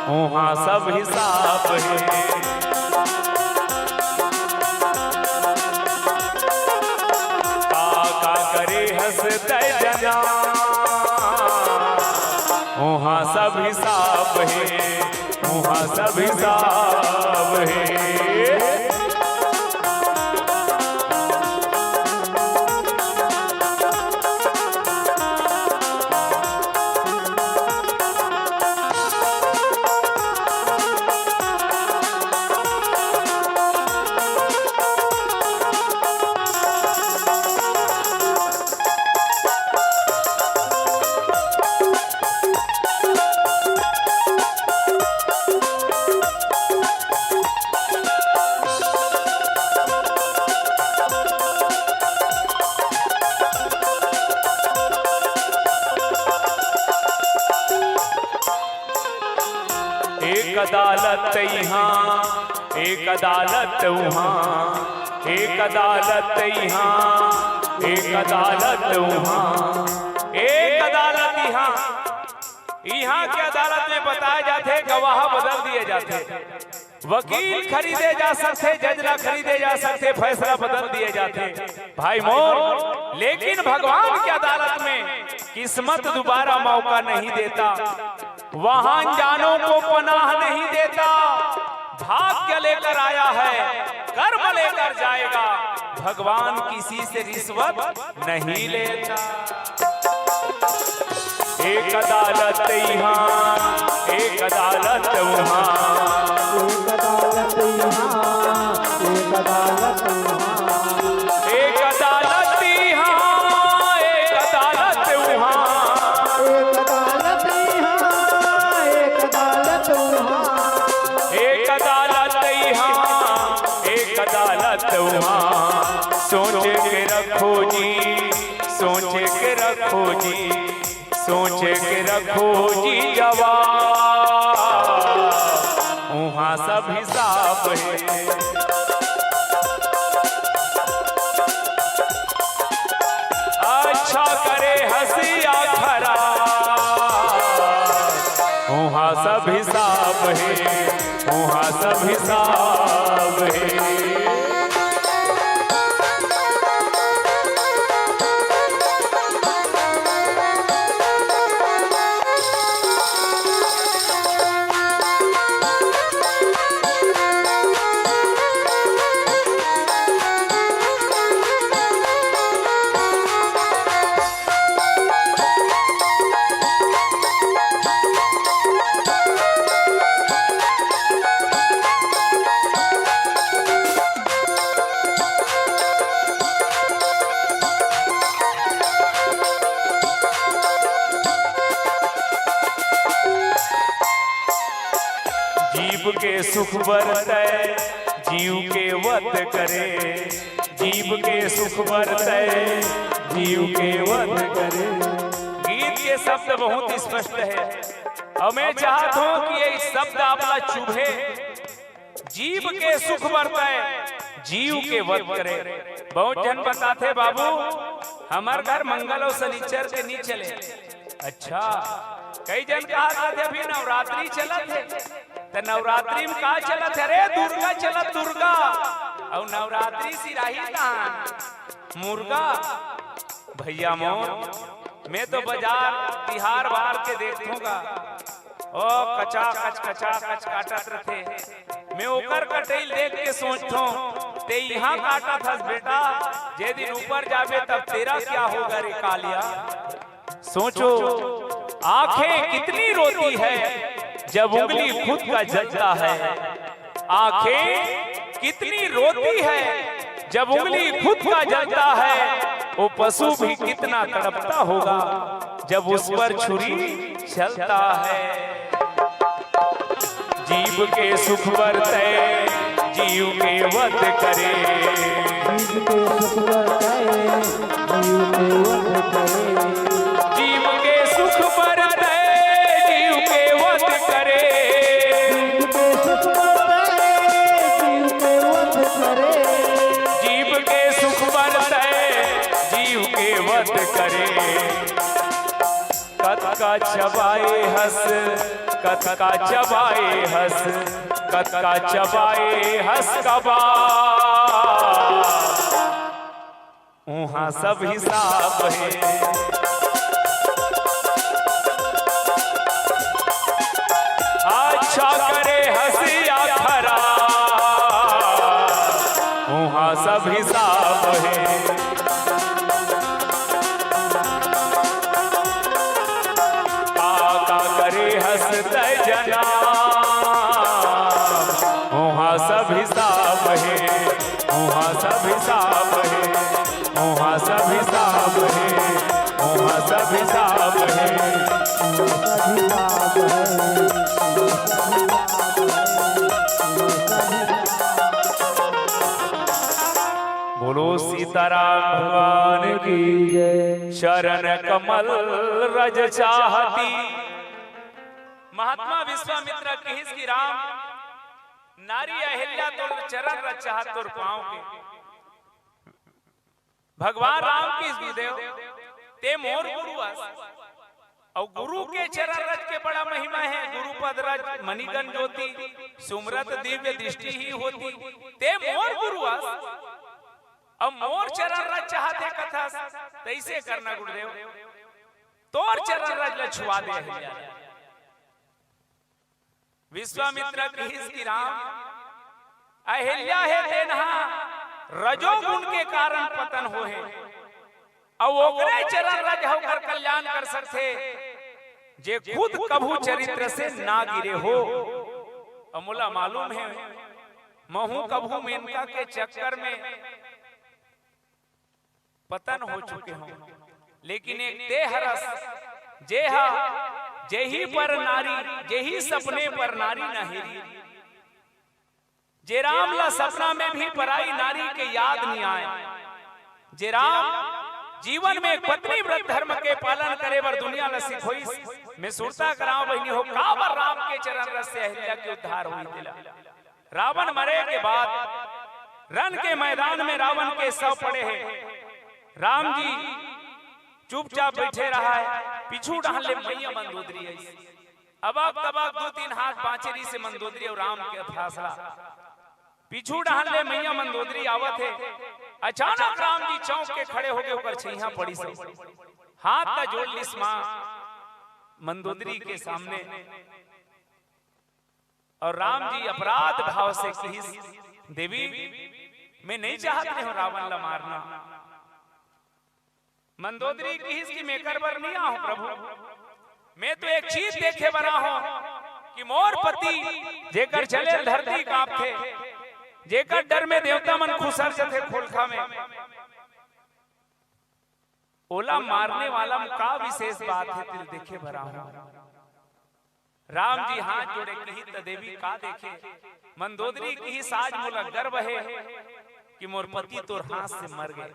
उहाँ सब हिसाब हे। का का करे हस तैं जना, उहाँ सब हिसाब हे। उहाँ सब हिसाब हे। एक अदालत इहाँ, एक अदालत उहाँ, एक अदालत इहाँ, एक अदालत उहाँ। एक अदालत इहाँ, इहाँ के अदालत में बताए जाथे, गवाह बदल दिए जाथे, वकील खरीदे जा सकथे, जज ला खरीदे जा सकथे, फैसला बदल दिए जाथे भाई मोर। लेकिन भगवान के अदालत में किस्मत दोबारा मौका नहीं देता। वहाँ अनजानों को पनाह नहीं देता। भाग्य लेकर आया है, कर्म लेकर जाएगा। भगवान किसी से रिश्वत नहीं लेता। एक अदालत इहाँ, एक अदालत उहाँ। एक अदालत इहाँ, एक अदालत उहाँ। एक अदालत इहाँ, एक अदालत उहाँ। एक अदालत इहाँ, एक अदालत उहाँ। एक अदालत इहाँ, एक अदालत उहाँ। सोच के रखो जी, सोच के रखो जी, सोच के रखो जी जवाब, उहाँ सब हिसाब हे। अच्छा करे हस या खराब, उहाँ सब हिसाब हे, उहाँ सब हिसाब हे। जीव के सुख बर तैं जीव के वध करे, जीव के सुख बर तैं जीव के वध करे। गीत के शब्द बहुत स्पष्ट हे, अउ मैं चाहत हूँ कि ये शब्द आप ला चुभे। जीव के सुख बर तैं जीव के वध करे। बहुत झन बताथे, "बाबू, हमर घर मंगल अउ शनिचर के नी चले। अच्छा, कई जन कहत रथे, "अभी नवरात्रि चलत हे।" त नवरात्रि में का चलत हे? अरे, दुर्गा चलत, दुर्गा। अउ नवरात्रि सिराही कहां? मुर्गा। भइया मोर, मैं तो बजार तिहार बार के देखथों गा। ओ कचा कच, कचा कच काटत रथे। मैं ओकर कटई ल देख के सोचथों, "ते इहां काटत हस बेटा, जे दिन ऊपर जाबे तब तेरा क्या होगा रे कालिया।" सोचो, आंखें कितनी रोती है जब उंगली खुद का जलता है। आंखें कितनी रोती है जब उंगली खुद का जलता है। वो पशु भी कितना तड़पता होगा जब उस पर छुरी चलता है। जीव के सुख बर तय जीव के वध करे। जीव के सुख बर तय जीव के वध करे। जीव के सुख बर तय जीव के वध करे। जीव के सुख बर तय जीव के वध करे। जीव के सुख बर तय जीव के वध करे। कतका चबाए हस, कतका चबाए हस, कतका चबाए हस कबाब। उहाँ सब हिसाब हे। अच्छा करे हस या खराब, उहाँ सब हिसाब हे। का का करे हस तय जनाब, उहाँ सब हिसाब हे, उहाँ सब हिसाब हे, उहाँ सब हिसाब हे, उहाँ सब हिसाब हे। बोलो सीताराम भगवान की जय। चरण कमल रज चाहती। महात्मा विश्वामित्र किहिस कि राम, नारी अहिल्या तोर चरण रज चाहत, तोर पाँव के। भगवान राम किहिस गुरुदेव, ते मोर गुरु अस। अउ गुरु के चरण रज के बड़ा महिमा हे। गुरुपद रज मणिगण ज्योति, सुमरत दिव्य दृष्टि ही होती। ते मोर गुरु अस, अउ मोर चरण रज चाहत हे कथस, तइसे करना गुरुदेव, तोर चरण रज ल छुआ दे अहिल्या। विश्वामित्र किहिस कि राम, अहिल्या हे तेन हा रजोगुण के कारण पतन होहे, अउ ओकरे चरण रज ह ओकर कल्याण कर सकथे, जे खुद कभू चरित्र से ना गिरे हो। अउ मोला मालूम हे, महूं कभू मेनका के चक्कर में पतन हो चुके हों, लेकिन एक ते हरस, जे हा, जेही पर नारी, जेही सपने पर नारी न हेरी। जे राम ला सपना में भी पराई नारी के याद नइ आय। जे राम जीवन में एक पत्नी व्रत धर्म के पालन करे बर दुनिया ला सिखोइस। मैं सुरता करांव बहिनी हो, काबर राम के चरण रज से अहिल्या के उद्धार होइस तेला। रावण मरे के बाद रन के मैदान में रावण के शव पड़े हे। राम जी चुपचाप बइठे रहय, पीछू डहन ले मइया मंदोदरी आइस। अबक तबक दू तीन हाथ बांचे रिहिस मंदोदरी अउ राम के फासला। पीछू डहन ले मइया मंदोदरी आवत हे। अचानक राम जी चौंक के खड़े होगे, ओकर छइहां पड़िस। हाथ ला जोड़ लिस मां मंदोदरी के सामने। अउ राम जी अपराध भाव से किहिस, "देवी, मैं नइ चाहत रहेंव रावण ला मारना।" मंदोदरी किहिस कि "मैं एकर बर नइ आहूं प्रभु, मैं तो एक चीज देखे बर आहूं कि मोर पति, जेकर चले ल धरती कांपथे, जेकर डर में देवता मन खुसर जथे खोलखा में, ओला मारने वाला म का विशेष बात हे, तेला देखे बर आहूं।" राम जी हाथ जोड़े किहिस त देवी का देखे? मंदोदरी किहिस, "आज मोला गर्व हे कि मोर पति तोर हाथ से मर गे।"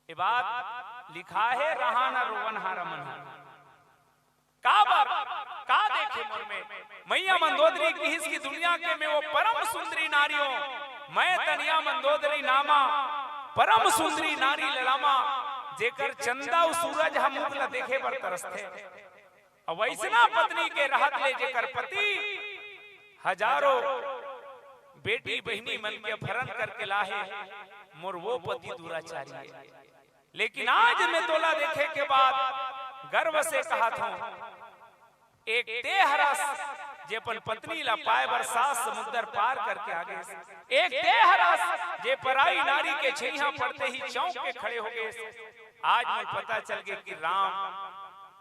ये बात लिखा हे, रहा न रोवन हारा मन हा। काबर? का देखे मोर में? मइया मंदोदरी किहिस कि दुनिया के मैं वो परम सुंदरी नारी हों, मैं तनिया मंदोदरी नामा, परम सुंदरी नारी ललामा, जेकर चंदा अउ सूरज ह मुख ल देखे बर तरसथे। अउ वैसना पत्नी के रहत ले जेकर पति हजारों बेटी बहिनी मन के अपहरण करके लाहे, मोर वो पति दुराचारी हे। लेकिन आज मैं तोला देखे के बाद गर्व से कहत हूँ, एक ते हरस जे अपन पत्नी ला पाए बर सात समुंदर पार करके आ गे, एक ते हरस जे पराई नारी के छैहा पड़ते ही चौंक के खड़े हो गे। आज मोला पता चल गे कि राम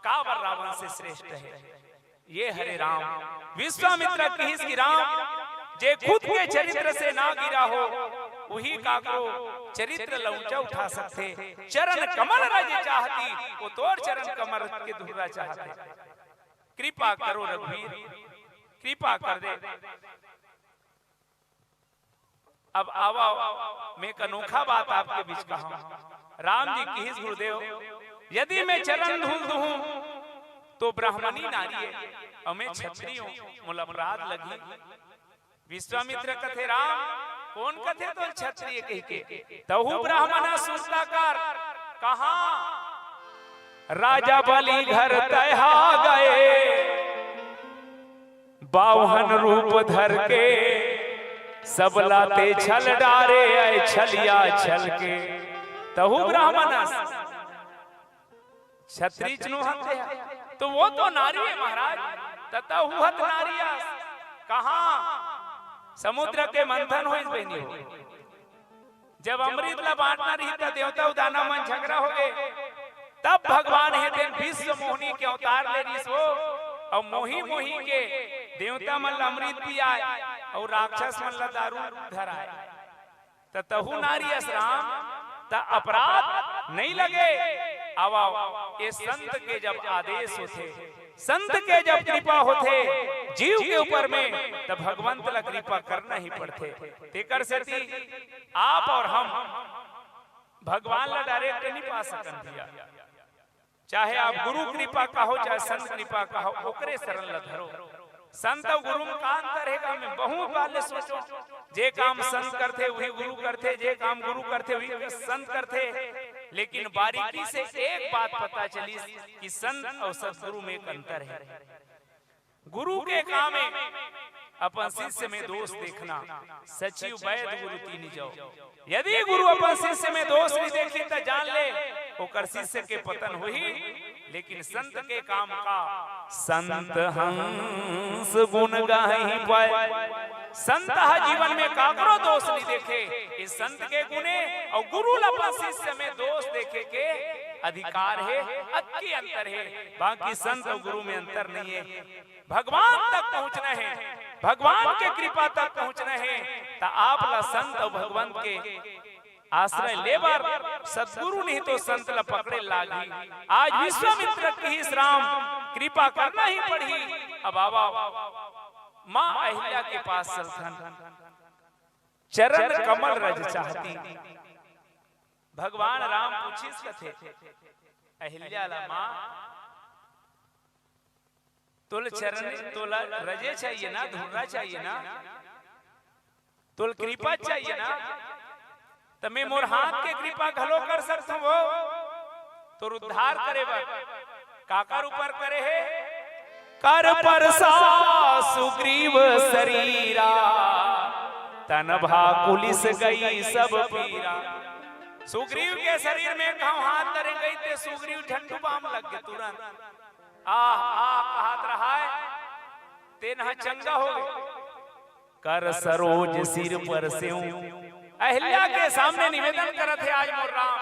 काबर रावण से श्रेष्ठ हे। ये हरे राम। विश्वामित्र किहिस कि राम, जे खुद के चरित्र से ना गिरा हो, उही काकरो चरित्र ल ऊंचा उठा सकथे। चरण कमल रज चाहती, वो तोर चरण कमल के दुहरा चाहथे। कृपा करो रघुवीर, कृपा कर दे। अब आवा, मैं एक अनोखा बात आपके बीच कहूं। राम जी किहिस गुरुदेव, यदि मैं चरण धूल दूहूं तो ब्राह्मणी नारी हे अउ मैं क्षत्रिय हूं, मोला अपराध लगही। विश्वामित्र कथे, राम, कोन कथे तोला क्षत्रिय कहिके? तहु ब्राह्मण सुरता कर। कहां? राजा बलि घर तैहा गए, बावहन रूप धर के, सबला ते छल डारे, अय छलिया छल के। तहु ब्राह्मण अस, क्षत्रिय च नोहन ते ह। तो वो तो नारी हे महाराज, त तहु हत नारी अस। कहां? समुद्र के मंथन होइस बहिनी हो। जब अमृत ला बांटना रहिस त देवता अउ दानव मन झगड़ा हो गे, तब भगवान हे तेन भीष्म मोहिनी के अवतार ले रिहिस हो, अउ मोहि मोहि के देवता मन ला अमृत पियाय अउ राक्षस मन ला दारू धराय। त तहु नारी अस राम, त अपराध नइ लगे। आवा, ये संत के जब आदेश होथे, संत के जब कृपा होथे जीव के ऊपर में, त भगवंत ला कृपा करना ही पड़थे। तेकर सेती आप अउ हम भगवान ला direct नइ पा सकन भैया। चाहे आप गुरु कृपा कहो, चाहे संत कृपा कहो, ओकरे शरण ला धरो। संत अउ गुरु में का अंतर हे गा? मैं बहुत बार ले सोचों, जे काम संत करथे, उही गुरु करथे, जे काम गुरु करथे, उही संत करथे। लेकिन बारीकी से एक बात पता चलिस कि संत अउ सतगुरु में एक अंतर हे। गुरु के काम हे अपन शिष्य में दोष देखना, सचिव वैद्य गुरु तीनि जौ। यदि गुरु अपन शिष्य में दोष नइ देखही, त जान ले, ओकर शिष्य के पतन होही। लेकिन संत के काम का? संत हंस गुन गाही पाए। संत ह जीवन में काकरो दोष नइ देखे, ये संत के गुन हे। अउ गुरु ला अपन शिष्य में दोष देखे के अधिकार हे, अतकी अंतर हे, बाकी संत अउ गुरु में अंतर नइ हे। भगवान तक पहुंचना हे, भगवान के कृपा तक पहुंचना हे, त आप ला संत अउ भगवंत के आश्रय ले बर सतगुरु, नहीं तो संत ला पकड़े लागही। आज विश्वामित्र किहिस राम, कृपा करना ही पड़ही। अब आवा, मां अहिल्या के पास चलथन। चरण कमल रज चाहती। भगवान राम पूछिस कथे अहिल्या ला, मां, तोला चरण, तोला रजे चाहिए ना, धुर्रा चाहिए ना, तोला कृपा चाहिए ना, त मैं मोर हाथ के कृपा घलो कर सकथंव वो, तोर उद्धार करे बर। काकर ऊपर करे हे? कर परसा सुग्रीव सरीरा, तन भा कुलिस गई सब पीरा। सुग्रीव के शरीर में कहूं हाथ धरे गई ते सुग्रीव झंडू बाम लग गे तुरंत। आह, आह, कहत रहाय, तेन ह चंगा हो गे। कर सरोज सिर पर सेव। अहिल्या के सामने निवेदन करत हे आज मोर राम,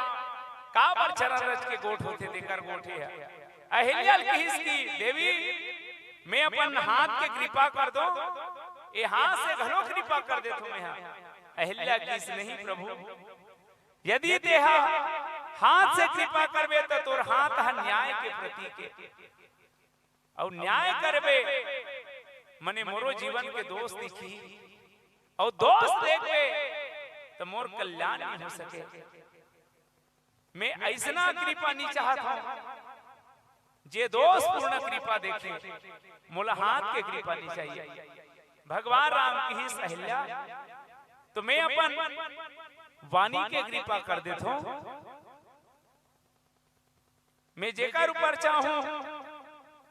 काबर चरण रज के गोठ होथे, तेकर गोठ हे। अहिल्या ल किहिस कि देवी, मैं अपन हाथ के कृपा कर दो, ए हाथ से घलो कृपा कर देथों मैं हा। अहिल्या किहिस, नहीं प्रभु, यदि तेहा हाथ से कृपा करबे, त तोर हाथ ह न्याय के प्रतीक हे। अउ न्याय करबे, मने मोरो जीवन के दोष दिखही, अउ दोष देखबे, त मोर कल्याण नइ हो सके। मैं अइसना कृपा नइ चाहत हंव, जे दोषपूर्ण कृपा देखे, मोला हाथ के कृपा नइ चाहिए। भगवान राम किहिस अहिल्या, त मैं अपन वाणी के कृपा कर देथों। मैं जेकर ऊपर चाहूं,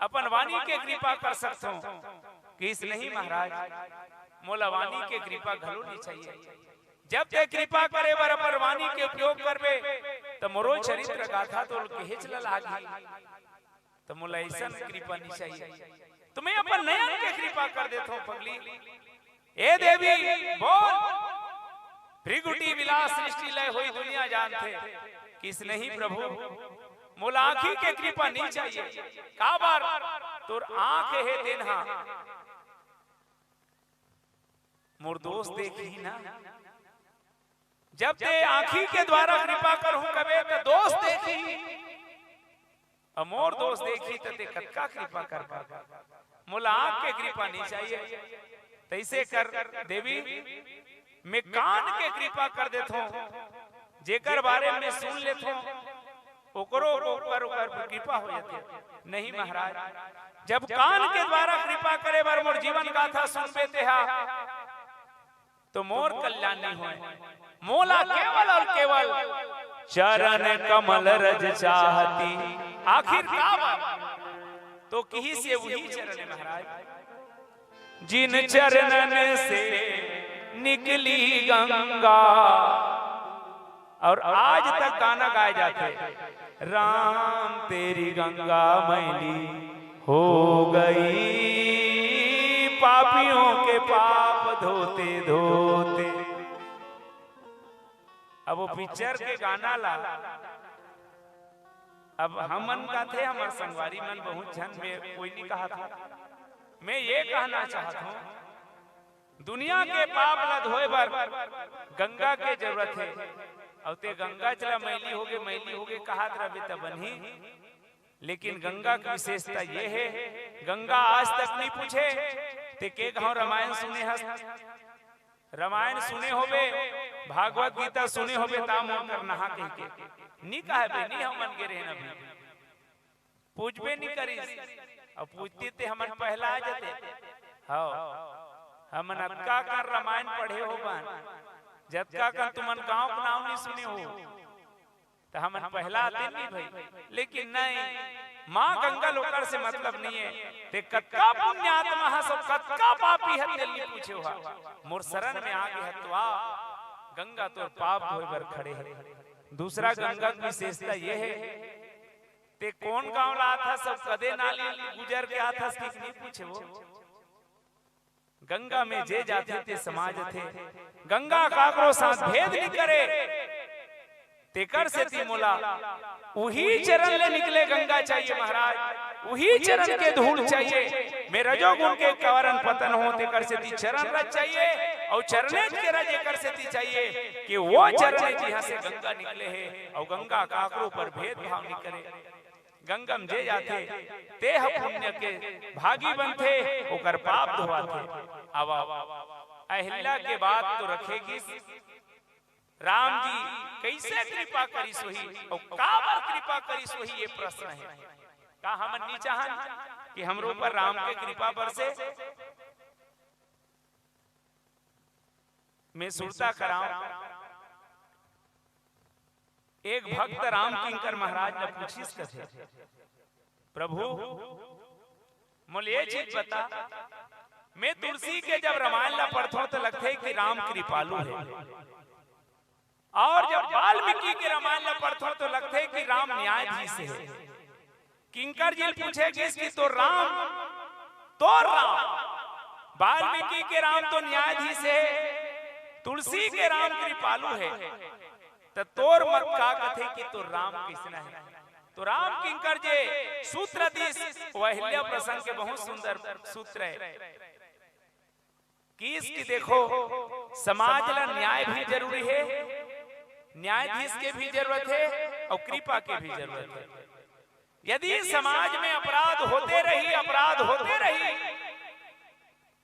अपन वाणी के कृपा कर सकथों। किस नहीं महाराज, मोला वाणी के कृपा घलो नहीं चाहिए। जब ते कृपा करे बर अपन वाणी के उपयोग करबे, त मोरो चरित्र गाथा तो केहेच ल लागही। त मोला अइसन कृपा नहीं चाहिए। त मैं अपन नयन के कृपा कर देथों पगली। ए देवी, बोल। भृगुटी विलास सृष्टि लय होई दुनिया जानथे। किस नहीं प्रभु, मोला आँखी के कृपा नहीं चाहिए। काबर? तोर आँख हे तेन हा मोर दोष देखही ना। जब ते आँखी के द्वारा कृपा करहूं कबे, त दोष देखही। अउ मोर दोष देखही, त ते कतका कृपा कर पाबे। मोला आँख के कृपा नहीं चाहिए। तइसे कर देवी, मैं कान के कृपा कर देथों। जेकर बारे में सुन लेथों, ओकरो ऊपर, ओकर कृपा हो जाथे। नहीं महाराज, जब कान के द्वारा कृपा करे बर मोर जीवन गाथा सुनबे तेहा, तो मोर कल्याण नहीं होय। मोला केवल और केवल चरण कमल रज चाहती। आखिर का बात? तो किहिस ये उही चरण महाराज, जिन चरणन से निकली गंगा। और आज तक गाना गाए जाथे, राम तेरी गंगा मैली हो गई, पापियों के पाप धोते धोते। अब वो पिक्चर के गाना ला, अब हमन गाथे, हमर संगवारी मन बहुत झन, मैं कोई नहीं कहा था। मैं ये कहना चाहत हूँ, दुनिया के पाप ला धोए बर गंगा के जरूरत हे। अउ ते गंगा चला मैली होगे, मैली होगे कहत रहिबे त बनही, लेकिन गंगा के विशेषता ये हे, गंगा आज तक नहीं पूछे ते के घांव रामायण सुने हस। रामायण सुने होबे, भागवत गीता सुने होबे, ता मोर कर नहा कहिके नहीं कहबे, नहीं हमन गे रहेन अभी। पूछबे नहीं करिस। अउ पूछती ते हमन पहला आ जाते। हव, हमन अतका कन रामायण पढ़े होबन, जतका कन तुमन गांव के नाम नहीं सुने हो, त हमन पहला आते नहीं भाई। लेकिन नहीं, माँ गंगा ल ओकर से मतलब नहीं हे। ते कतका पुण्यात्मा हस, कतका पापी हस, तेला नहीं पूछे हो। मोर शरण में आ गे हस त आ, गंगा तोर पाप धोए बर खड़े हे। दूसरा गंगा के विशेषता ये हे, ते कोन गांव ला आथस, अउ कदे नाली गुजर के आथस, कि नहीं पूछे हो। गंगा में जे जाथे ते समा जथे। गंगा काकरो साथ भेद नहीं करे। तेकर सेती मोला उही चरण ले निकले गंगा चाहिए महाराज, उही चरण के धूल चाहिए। मैं रजोगुण के कारण पतन हों, तेकर सेती चरण रज चाहिए, अउ चरणे के रज एकर सेती चाहिए कि वो चरण जिहां से गंगा निकले हे, अउ गंगा काकरो पर भेदभाव नहीं करे। गंगा म जे जाथे, ते ह पुण्य के भागी बनथे, ओकर पाप धोवाथे। अब अहिल्या के बात तो रखे गिस, राम जी कइसे कृपा करिस होही अउ काबर कृपा करिस होही, ये प्रश्न हे। का हमन नी चाहन कि हमरो ऊपर राम के कृपा बरसे? मैं सुरता करांव, एक भक्त राम किंकर महाराज ल पूछिस कथे, "प्रभु, मोला ये चीज बता, मैं तुलसी के जब रामायण ल पढ़थों त लगथे कि राम कृपालु हे, अउ जब वाल्मीकि के रामायण ल पढ़थों त लगथे कि राम न्यायाधीश हे।" किंकर जी ल पूछे गिस कि तोर राम, तोर राम, वाल्मीकि के राम तो न्यायाधीश हे, तुलसी के राम कृपालु हे, त तोर मत का कथे कि तोर राम कइसना हे? त राम किंकर जे सूत्र दिस, वो अहिल्या प्रसंग के बहुत सुंदर सूत्र हे। किस कि देखो, समाज ला न्याय भी जरूरी हे, न्यायाधीश के भी जरूरत हे अउ कृपा के भी जरूरत हे। यदि समाज में अपराध होते रही, अपराध होते रही,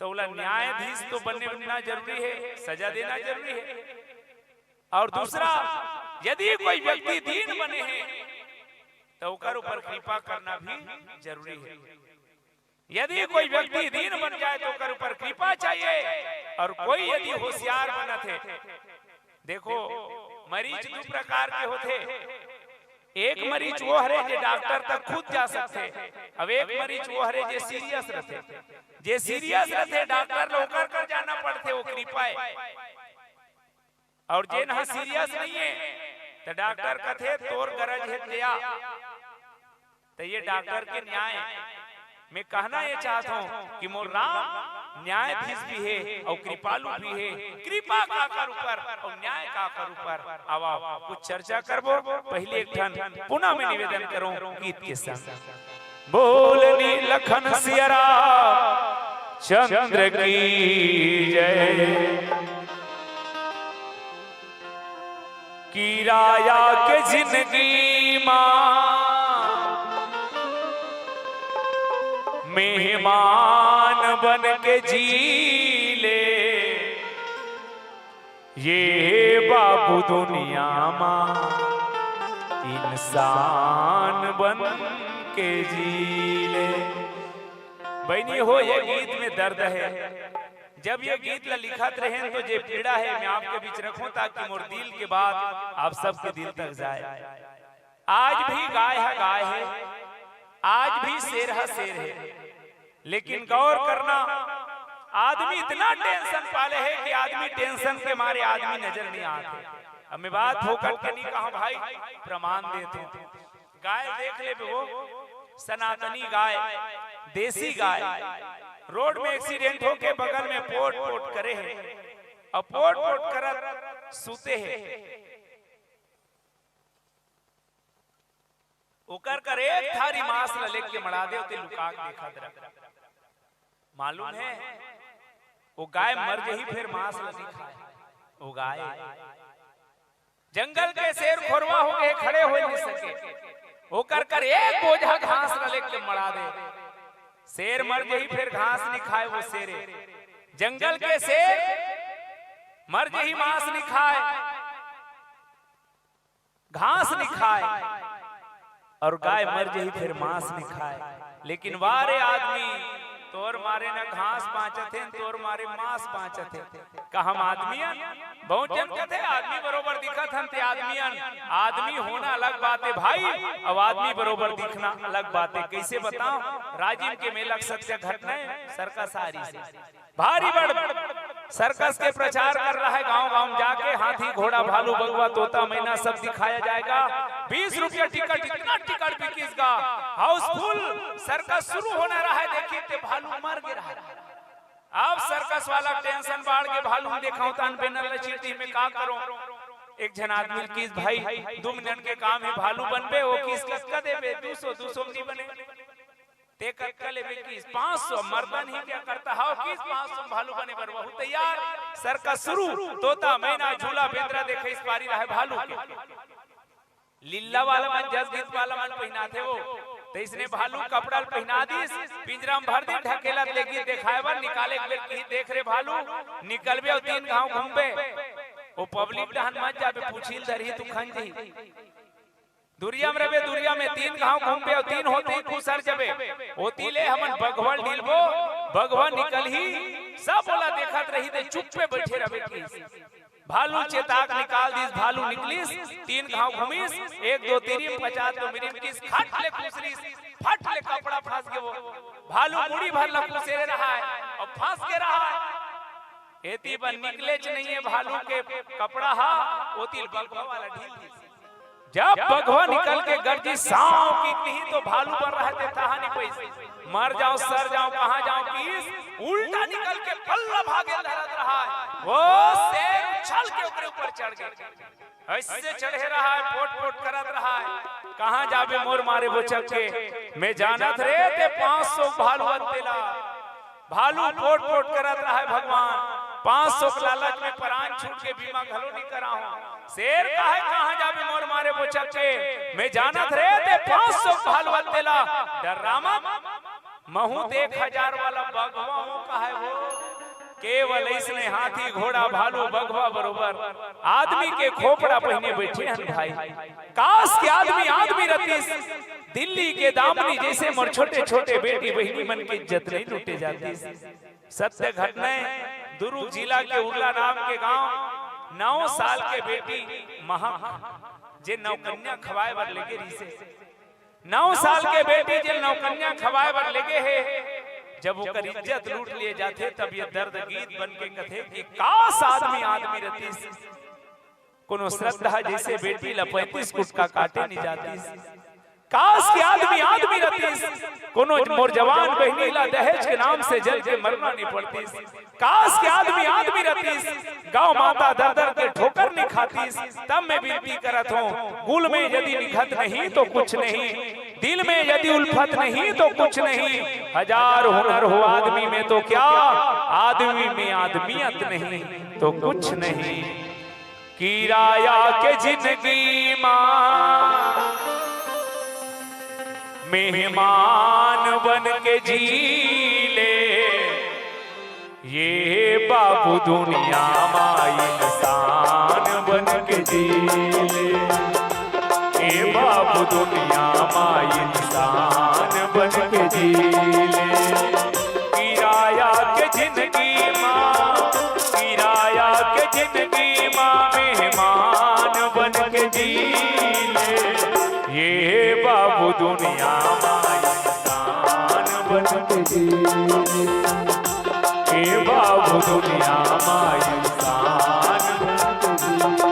त ओला न्यायाधीश तो बनना जरूरी हे, सजा देना जरूरी हे। अउ दूसरा, यदि कोई व्यक्ति दीन बने हे, त ओकर ऊपर कृपा करना भी जरूरी हे। यदि कोई व्यक्ति दीन बन जाए त ओकर ऊपर कृपा चाहिए, अउ कोई यदि होशियार बनत हे, देखो, मरीज दू प्रकार के होथे। एक मरीज वो हरे जे डॉक्टर तक खुद जा सकथे, अब एक मरीज वो हरे जे सीरियस रथे। जे सीरियस रथे, डॉक्टर ल ओकर कर जाना पड़थे, वो कृपा हे। और जेन ह सीरियस नहीं है, तो डॉक्टर कथे, "तोर गरज हे, ते आ।" तो ये डॉक्टर के न्याय। मैं कहना ये चाहत हूँ कि मोर राम न्यायाधीश भी हे और कृपालु भी हे। कृपा काकर ऊपर और न्याय काकर ऊपर। आवा, कुछ चर्चा करबो। पहले एक ठन पुनः मैं निवेदन करूँ गीत के संग। बोल नीलकंठ सिया राम चंद्र की जय। किराया के जिंदगी मा मेहमान बन के जी ले, ये बाबू दुनिया मा इंसान बन के जी ले। बहनी हो, ये गीत में दर्द है। जब ये गीत ला लिखत रहेन तो जे पीड़ा है मैं आपके बीच रखूं ताकि मोर दिल के बात आप सबके दिल तक जाए। आज भी गाय है, गाय है, आज भी शेर है, शेर है, लेकिन गौर करना, आदमी इतना टेंशन पाले है कि आदमी टेंशन के मारे आदमी नजर नहीं आते। अब मैं बात फोकट के नहीं कहा भाई, प्रमाण देते हैं। गाय देख ले वो, सनातनी गाय, देसी गाय, रोड में एक्सीडेंट होके बगल में पोट पोट करे है और पोट पोट करत सूते है। ओकर कर एक थारी मांस ल लेके मड़ा दे, ओते लुका के देखत रह। मालूम है, वो गाय मर जही, फिर मांस ल नहीं खाए। वो गाय जंगल के शेर खोरवा हो गए, खड़े हो नहीं सके। ओकर कर एक बोझा घास ल लेके मड़ा दे। शेर मर जही, फिर घास नहीं खाए वो शेरे। जंगल के शेर मर जही, मांस नहीं खाए, घास नहीं खाए, और गाय मर जही, फिर मांस नहीं खाए। लेकिन वारे आदमी, तोर मारे न घास बांचत हे, तोर मारे मांस बांचत हे। का हम आदमी हन? बहुत जन कहते, "आदमी बरोबर दिखत हन, ते आदमी हन।" आदमी होना अलग बात है भाई, अब आदमी बरोबर दिखना अलग बात है। कैसे बताओ? राजिम के मेला के सत्य घटना है, सर्कस आ रही से भारी बड़ सर्कस के प्रचार कर रहा है, गांव-गांव में जाके हाथी, घोड़ा, भालू, बगवा, तोता, मैना सब दिखाया जाएगा। बीस रुपया टिकट, इतना टिकट बिकिस गा, हाउसफुल। सर्कस शुरू होना रहा है, देखिए ते भालू मर गे रहा है। अब सर्कस वाला टेंशन बाढ़ के भालू देखा होता न बैनर ल चीटी में का करो। एक झन आदमी किस भाई, दो मिनट के काम है, भालू बनबे, वो किस कतका देबे, दो सौ, दो सौ में नहीं बने। ते कतका लेबे किस? पाँच सौ। मर्दन ही क्या करता? हाव किस पाँच सौ भालू बने बर वहू तैयार। सर्कस शुरू, तोता, मैना, झूला, बेंदरा देखे इस पारी रहे भालू के। लीला वाला मन, जस गीत वाला मन पहिनाथे वो। तो इसने भालू कपड़ा ल पहिना दिस, पिंजरा में भर दिस, ढकेलत ले गीत देखाए बर निकाले के बेर की देख रे भालू, निकलबे और तीन घाव घूमबे। वो पब्लिक डहन मत जाबे, पूछी ल धरही तू खंजही। दुरिया में रबे, दुरिया में तीन घाव घूमबे अउ तीन होते ही खुसर जबे। ओती ले हमन बघवा ल ढीलबो, बघवा निकलही, सब ओला देखत रही ते चुप्पे बइठे रबे किस। भालू चेताक निकाल दिस, भालू निकलिस, तीन घाव घूमिस, एक दो तिरिम, पचास दो मिरिम किस, खट ले खुसरिस, फट ले कपड़ा फंस गे वो। भालू मुड़ी भर ला खुसेरे रहा है अउ फंस गे रहा है। एती बर निकलेच नइये भालू के कपड़ा हा, ओती ल बघवा वाला ढील दिस। जब बघवा निकल के गरजी साँव किहिस तो भालू बर रहे ते तहा नइ पइस। मर जाँव, सर जाँव, कहाँ जाँव किहिस, उल्टा निकल के पल्ला भागे ल धरत रहा है। वो शेर उछल के ओकरे ऊपर चढ़ गे। अइसे चढ़े रहा है, पोट पोट करत रहा है। कहाँ जाबे मोर मारे बोचक के, मैं जानत रे ते पाँच सौ भालू हन तेला। भालू पोट पोट करत रहा है भगवान, पाँच सौ के लालच में परान छूट के बीमा घलो नइ कराहूँ। शेर कहे कहाँ जाबे मोर मारे बोचक के, मैं जानत रे ते पाँच सौ भालू हन तेला। डर्रा मत, महूँ ते एक हजार वाला बघवा हूँ कहे वो। केवल अइसने हाथी, घोड़ा, भालू, बघवा बरोबर आदमी के खोपड़ा पहिने बइठे हन भाई। काश के आदमी आदमी रतिस। दिल्ली के दामनी जइसे मोर छोटे छोटे बेटी बहिनी मन के इज्जत नइ लूटे जातिस। सत्य घटना हे, दुरूग जिला के उरला नाम के गांव, नौ साल के बेटी महक, जे नौकन्या खवाए बर लेगे रिहिसे, नौ साल के बेटी जे नौकन्या खवाए बर लेगे हे, जब ओकर इज्जत लूट लिए जाथे, तब ये दर्द गीत बन के कथे कि काश आदमी आदमी रतिस, कोनो श्रद्धा जैसे बेटी ला पैंतीस गुटका काटे नि जातिस। काश के आदमी आदमी रतिस, कोनो मोर जवान बहिनी ला दहेज के नाम से जल के मरना नि पड़तिस। काश के आदमी आदमी रतिस, गौ माता दर दर के ठोकर नि खातिस। तब मैं विनती करत हूँ, गुल में यदि निखत नहीं तो कुछ नहीं, दिल में यदि उल्फत नहीं तो कुछ नहीं। हजार हुनर हो आदमी में तो क्या, आदमी में आदमियत नहीं तो कुछ नहीं। किराया के जिंदगी मा मेहमान बन के जी ले, ये बाबू दुनिया मा इंसान बन के जी ले, ये बाबू दुनिया मा इंसान बन के जी ले। किराया के जिंदगी मा, किराया के जिंदगी मा मेहमान बन के जी ले, ये बाबू दुनिया मा इंसान बन के जी ले, ये बाबू दुनिया मा इंसान बन के जी ले।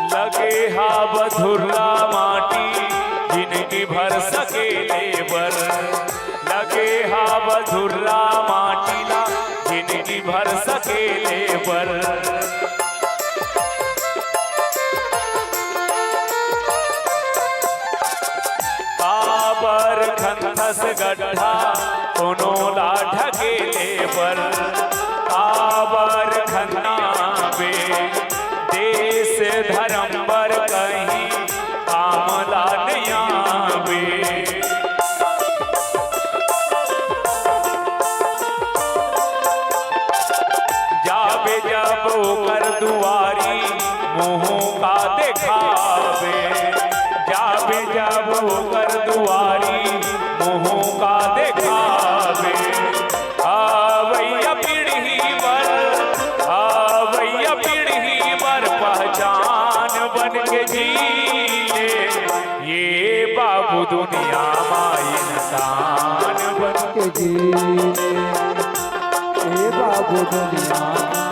लगे हाव धुर्रा माटी जिनगी भर सकेले बर, लगे हाव धुर्रा माटी ला जिनगी भर सकेले बर। काबर खनथस गड्ढा कोनो ला ढकेले बर, काबर खन्ना बे देश धर्म बर कहीं काम ला नइ आवे। जाबे जब ओकर दुआरी मुँह का देखाबे, जाबे जब ओकर दुआरी मुँह का देखाबे। आवइया पीढ़ी बर, आवइया पीढ़ी बर पहचान बन के जी ले, ये बाबू दुनिया मा इंसान बन के जी ले, ये बाबू दुनिया मा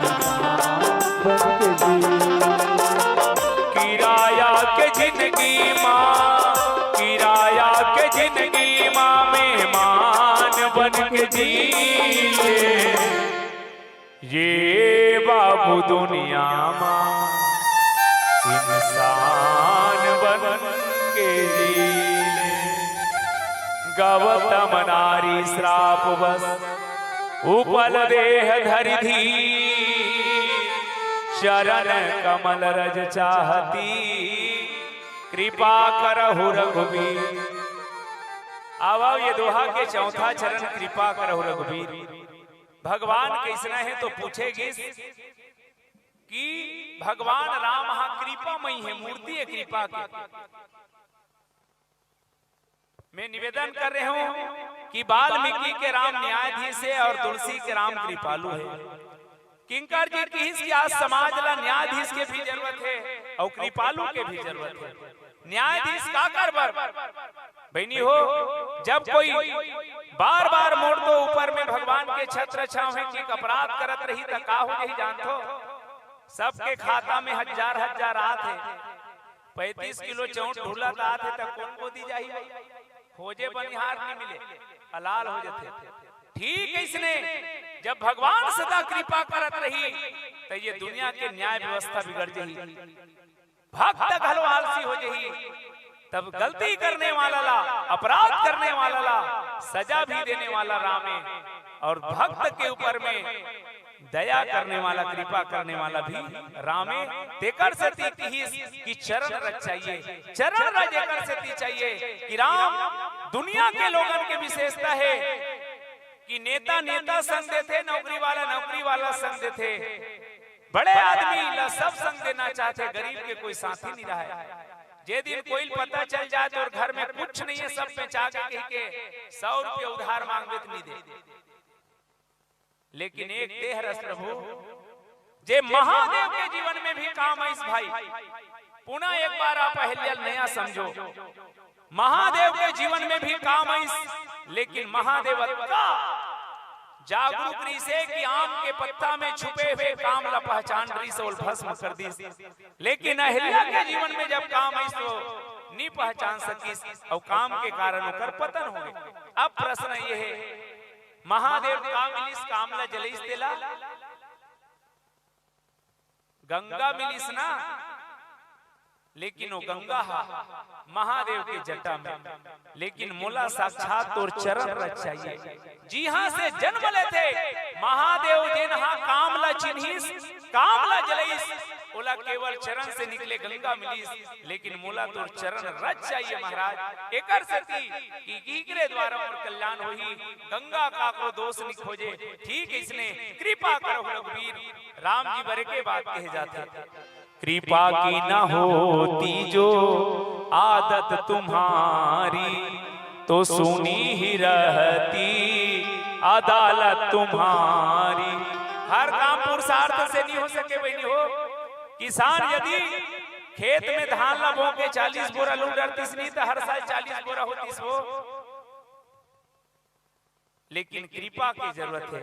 इंसान बन के जी ले। किराया के जिंदगी मा, किराया के जिंदगी मा मेहमान बन के जी ले, ये बाबू दुनिया मा इंसान बन के जी ले। गौतम नारी श्राप बस उपल देह धरि धीर, चरण कमल रज चाहती कृपा करहु रघुबीर। आवव ये दोहा के चौथा चरण कृपा करहु रघुबीर। भगवान कइसना हे तो पूछे गिस कि भगवान राम हा कृपामयी हे, मूर्ति हे कृपा के। मैं निवेदन कर रहे हूं कि वाल्मीकि के राम न्यायाधीश हे और तुलसी के राम कृपालु हे। किंकर जी किहिस कि आज समाज ला न्यायाधीश के भी जरूरत हे और कृपालु के भी जरूरत हे। न्यायाधीश काकर बर? बहिनी हो, जब कोई बार बार मोर तो ऊपर में भगवान के छत्र छांव हे कि एक अपराध करत रही त का हो जाही जानथो? सबके खाता में हजार हजार आत हे, पैंतीस किलो चौंट ढुलत आत हे त कोन कोती जाही? खोजे बनिहार नि मिले, अलाल हो जथे। ठीक अइसने जब भगवान सदा कृपा करत रही त ये दुनिया के न्याय व्यवस्था बिगड़ जही। भक्त घलो आलसी हो जही। तब गलती करने वाला ला, अपराध करने वाला ला सजा भी देने वाला राम हे, और भक्त के ऊपर में दया करने वाला, कृपा करने वाला भी राम हे। तेकर सेती किहिस कि चरण रज चाहिए, चरण रज एकर सेती चाहिए कि राम दुनिया के लोगन के विशेषता हे कि नेता नेता संग देथे, नौकरी वाला नौकरी वाला संग देथे, बड़े आदमी ला सब संग देना चाहथे, गरीब के कोई साथी नहीं रहे। जे दिन कोई पता चल जाए तो घर में कुछ नहीं है, सब बेचा के कहि के सौ रुपये उधार मांगबे त नहीं दे। लेकिन एक दे हरस प्रभु, जे महादेव के जीवन में भी काम आइस भाई। पुनः एक बार आप अहिल्या नया समझो, महादेव के जीवन में भी काम आइस, लेकिन महादेव अतका जागरूक रहिसे कि आम के पत्ता में छुपे हुए काम ला पहचान रहिसे, ओल भस्म कर दिस। लेकिन अहिल्या के जीवन में जब काम आइस तो नी पहचान सकिस, और काम के कारण ओकर पतन हो गए। अब प्रश्न ये है, महादेव का मिलिस, काम ला जलइस तेला? गंगा मिलिस ना, लेकिन वो गंगा हा महादेव के जटा में। लेकिन मोला साक्षात तोर चरण रज चाहिए, जिहां से जन्म लेथे महादेव, जेन हा काम ला चिन्हिस, काम ला जलइस, ओला केवल चरण से निकले गंगा मिलिस, लेकिन मोला तोर चरण रज चाहिए महाराज। एकर सेती कि इकरे द्वारा मोर कल्याण होही, गंगा काकरो दोष नि खोजे। ठीक इसने कृपा करो रघुवीर, राम जी बर एके बात कहे जाथे। कृपा की न होती जो आदत तुम्हारी, तो सुनी ही रहती अदालत तुम्हारी। हर काम पुरुषार्थ से नहीं हो सके बहिनी हो। किसान यदि खेत में धान ला बो के चालीस बोरा लू डरतिस नहीं, तो हर साल चालीस बोरा होतिस हो। लेकिन कृपा की जरूरत है।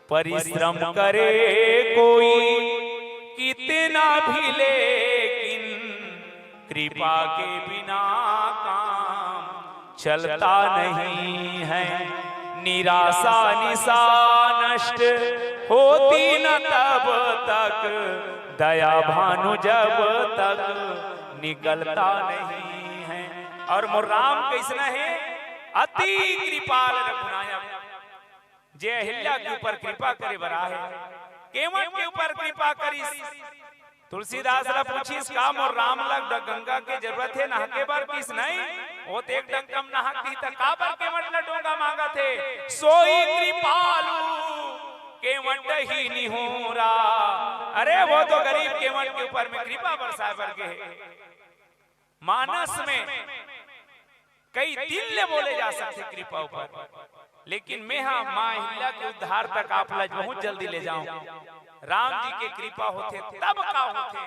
परिश्रम करे कोई कितना भी, लेकिन कृपा के बिना काम चलता नहीं है। निराशा निशा नष्ट होती न तब तक, दया भानु जब तक निकलता नहीं है। और मोर राम कैसना है? अति कृपाल रघुनायक, जे अहिल्या के ऊपर कृपा करे बर आहे, केवट के ऊपर कृपा करिस। तुलसीदास ला पूछिस, "का मोर राम ला ड-, गंगा के जरूरत हे नहाके बर?" किस नहीं, वो तो एक डंका म नहा के ही त काबर केवट ला डोंगा मांगत हे? सोई कृपालु केवट ही निहोरा। अरे वो तो गरीब केवट के ऊपर में कृपा बरसाए बर गे हे। मानस में कई दिन ले बोले जा सकथे कृपा ऊपर, लेकिन मैं हा माँ अहिल्या के उद्धार तक आप ला बहुत जल्दी ले जाऊं। राम जी के कृपा होथे तब का होथे।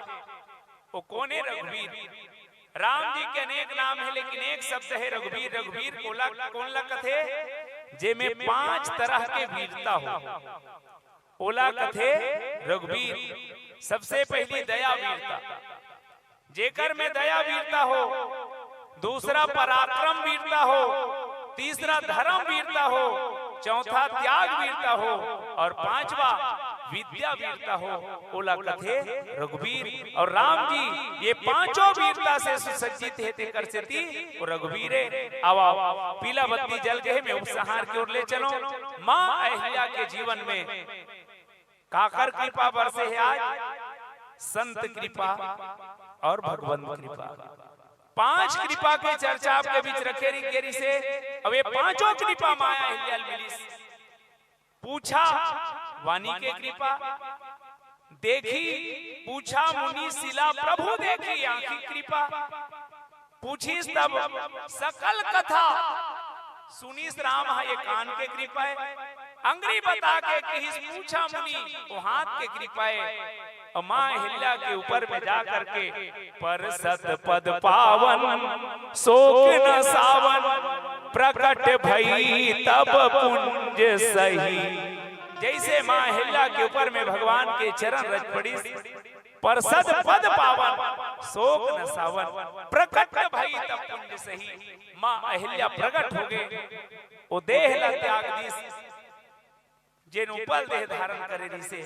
वो कोने रघुवीर? राम जी के अनेक नाम है, लेकिन एक शब्द है रघुवीर। रघुवीर कोला, कोन ला कथे? जेमे पांच तरह के वीरता हो, ओला कथे रघुवीर। सबसे पहली दया वीरता, जेकर में दया वीरता हो, दूसरा पराक्रम वीरता हो, तीसरा धर्म वीरता हो, चौथा त्याग वीरता हो और पांचवा विद्या वीरता हो, ओला कथे रघुवीर। और राम जी ये पांचों वीरता से सुसज्जित हे, तेकर सेती वो रघुवीर हे। आवा, पीला बत्ती जल गे हे, मैं उपसंहार की ओर ले चलो। माँ अहिल्या के जीवन में काकर कृपा बरसे हे आज? संत कृपा और भगवंत कृपा। पांच कृपा के चर्चा आपके बीच रखे रही, के रही से। अब ये पांचों कृपा माँ अहिल्या ल मिलिस। पूछा, वाणी के कृपा, देखी, पूछा मुनि सिला प्रभु देखी, आंखी कृपा। पूछिस तब सकल कथा सुनिस राम ह, ये कान के कृपा हे। अंगरी बता के किहिस पूछा मुनि, वो हाथ के कृपा हे। और माँ अहिल्या के ऊपर में जा करके, परसत पद पावन शोक न सावन, प्रकट भई तब पुंज सही। जैसे माँ अहिल्या के ऊपर में भगवान के चरण रज पड़िस, परसत पद पावन शोक न सावन, प्रकट भई तब पुंज सही। माँ अहिल्या प्रकट हो गे, वो देह ला त्याग दिस, जेन उपल देह धारण करे रिसे,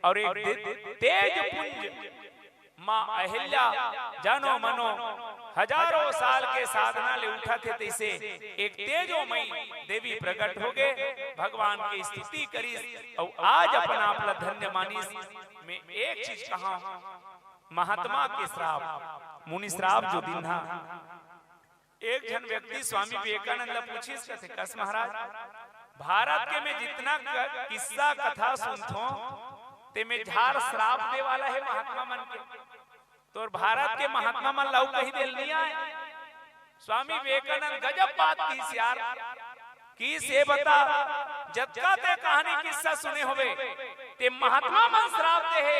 और एक दे-, तेज पुंज माँ अहिल्या जनो मनो हजारों साल के साधना ले उठत हे, तइसे एक तेजोमयी देवी प्रकट होगे, भगवान के स्तुति करिस, अउ आज अपन आप ला धन्य मानिस। मैं एक चीज कहा, महात्मा के श्राप, मुनि श्राप जो दिन हा, एक झन व्यक्ति स्वामी विवेकानंद ला पूछिस, कथे, "कस महाराज, भारत के मैं जितना क-, किस्सा कथा सुनथों, ते में झार श्राप दे वाला हे महात्मा मन के। तोर भारत के महात्मा मन ला अउ कहीं देल नहीं आय।" स्वामी विवेकानंद गजब बात किस यार, किस ये बता, जतका ते कहानी किस्सा सुने होवे, ते महात्मा मन श्राप दे हे,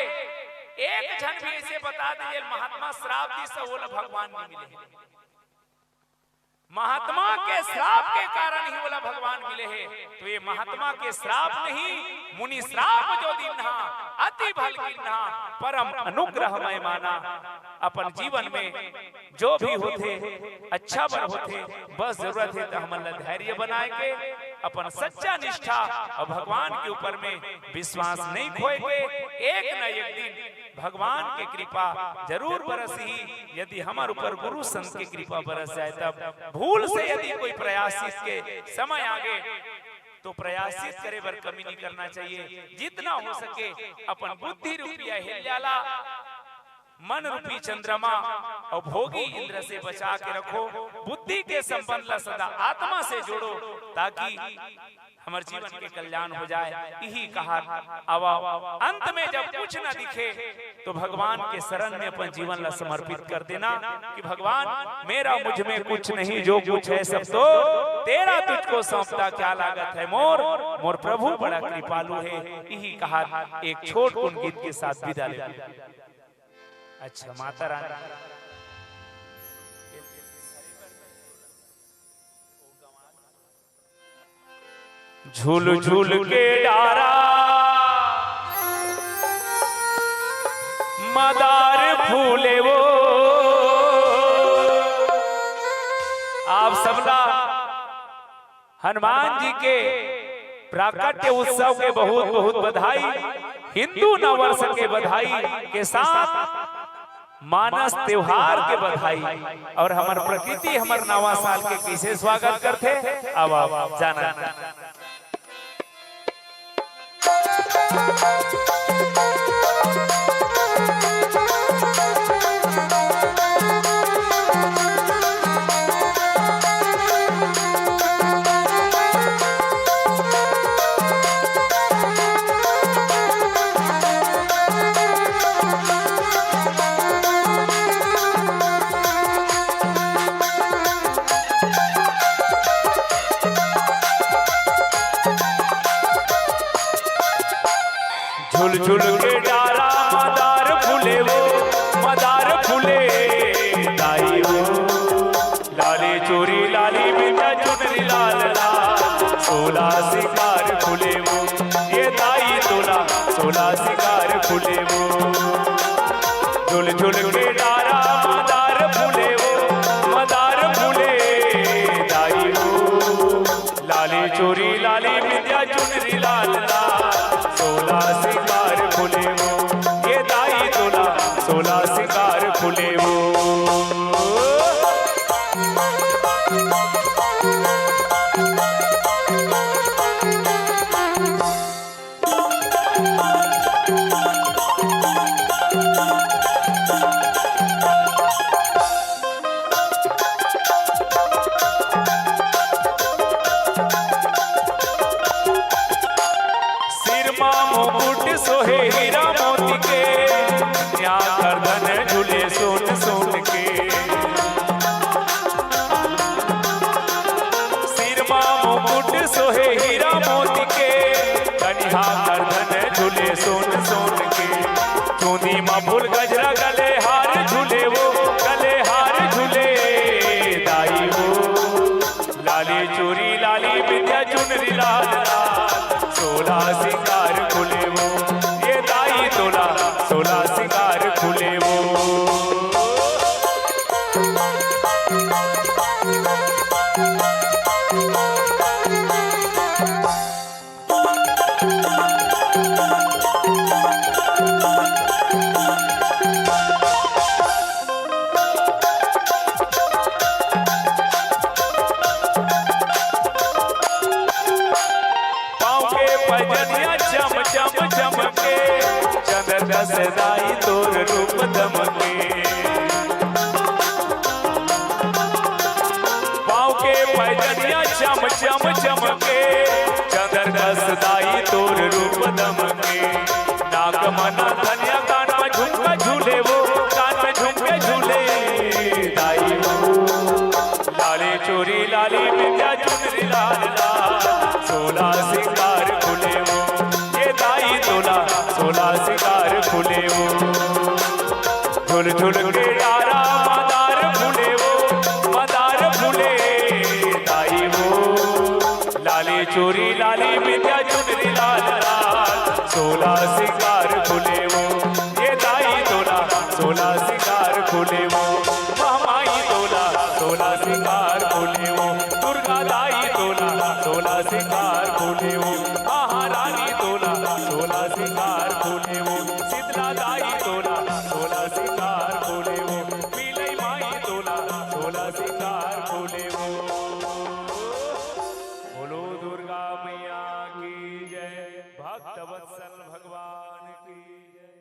एक झन भी ऐसे बता दे, ये महात्मा श्राप दिस, ओला भगवान नहीं मिले। महात्मा के श्राप के कारण ही ओला भगवान मिले हे। तो ये महात्मा के श्राप नहीं, मुनि श्राप जो दीन्हा, अति भल कीन्हा, परम अनुग्रह मैं माना। अपन जीवन में जो भी होथे, अच्छा बर होथे, बस जरूरत हे त हमन ला धैर्य बनाए के, अपन सच्चा निष्ठा अउ भगवान के ऊपर में विश्वास नहीं खोए के, एक न एक दिन भगवान के कृपा जरूर बरसही। यदि हमर ऊपर गुरु संत के कृपा बरस जाए, तब भूल से यदि कोई प्रायश्चित के समय आगे, तो प्रायश्चित करे बर कमी नहीं करना चाहिए। जितना हो सके, अपन बुद्धि रूपी अहिल्या ला मन रूपी चंद्रमा अउ भोगी इंद्र से बचा के रखो। बुद्धि के संबंध ला सदा आत्मा से जोड़ो, ताकि हमर जीवन के कल्याण हो जाए। इही कहा, अब अंत में जब कुछ न दिखे, तो भगवान के शरण में अपन जीवन ला समर्पित कर देना कि भगवान, मेरा मुझ में कुछ नहीं, जो कुछ है सब तो तेरा, तुझको सौंपता क्या लागत है मोर, मोर प्रभु बड़ा कृपालु है। इही कहा एक छोट कुन गीत के साथ विदा ले। अच्छा, माता रानी। झूल झूल के डारा मदार फूले वो। आप सबला हनुमान जी के प्राकट्य उत्सव के बहुत बहुत बधाई, हिंदू नववर्ष के बधाई के साथ मानस त्योहार के बधाई अउ हमर प्रकृति हमर नवा साल के कइसे स्वागत करथे, अब आप जानन। झुल झुल के डारा मदार फूले वो, मदार फूले दाई वो। लाली चूरी लाली बिंदिया चुनरी लाल लाल, सोला सिंगार फूले वो, ये दाई तोला सोला सिंगार फूले वो। झुल झुल के डारा मदार फूले वो, मदार फूले दाई वो। लाली चूरी लाली बिंदिया चुनरी लाल लाल, सोला सिंगार फूले वो, ये दाई तोला सोला सिंगार फूले वो। सिर मा मुकुट सोहे हीरा मोती के, या गर्दन झूले सोन सोन के। सिर मा मुकुट सोहे हीरा मोती के, कनिहा गर्दन झूले सोन सोन के। चूंदी मा फूल गजरा गले हार झूले वो, गले हार झूले दाई वो। लाली चूरी लाली बिंदिया चुनरी लाल लाल, सोला सिंगार फूले वो, ये दाई तोला सोला सिंगार फूले वो। कस दाई तोर रूप दमके। पाँव के पैजनिया चम चम चमके, चंदर कस दाई तोर रूप दमके। नाक मना धनिया कान में झुमका झूले वो, कान में झुमके झूले दाई वो। लाली चूरी लाली बिंदिया चुनरी लाल लाल, सोला सिंगार खुले वो। ये दाई तोला सोला सिंगार खुले वो। झुल झुल के डारा मदार फूले वो, मदार फूले दाई वो। लाली चूरी लाली बिंदिया चुनरी लाल लाल, सोला सिंगार खुले वो। ये दाई तोला सोला सिंगार खुले वो। महामाई तोला सोला सिंगार खुले वो। दुर्गा दाई तोला सोला सिंगार खुले वो। महारानी तोला सोला सिंगार खुले वो। शीतला दाई तोला सोला सिंगार खुले वो। मिलई माई तोला सोला सिंगार खुले वो। बोलो दुर्गा मैया की जय, भक्त वत्सल भगवान की जय।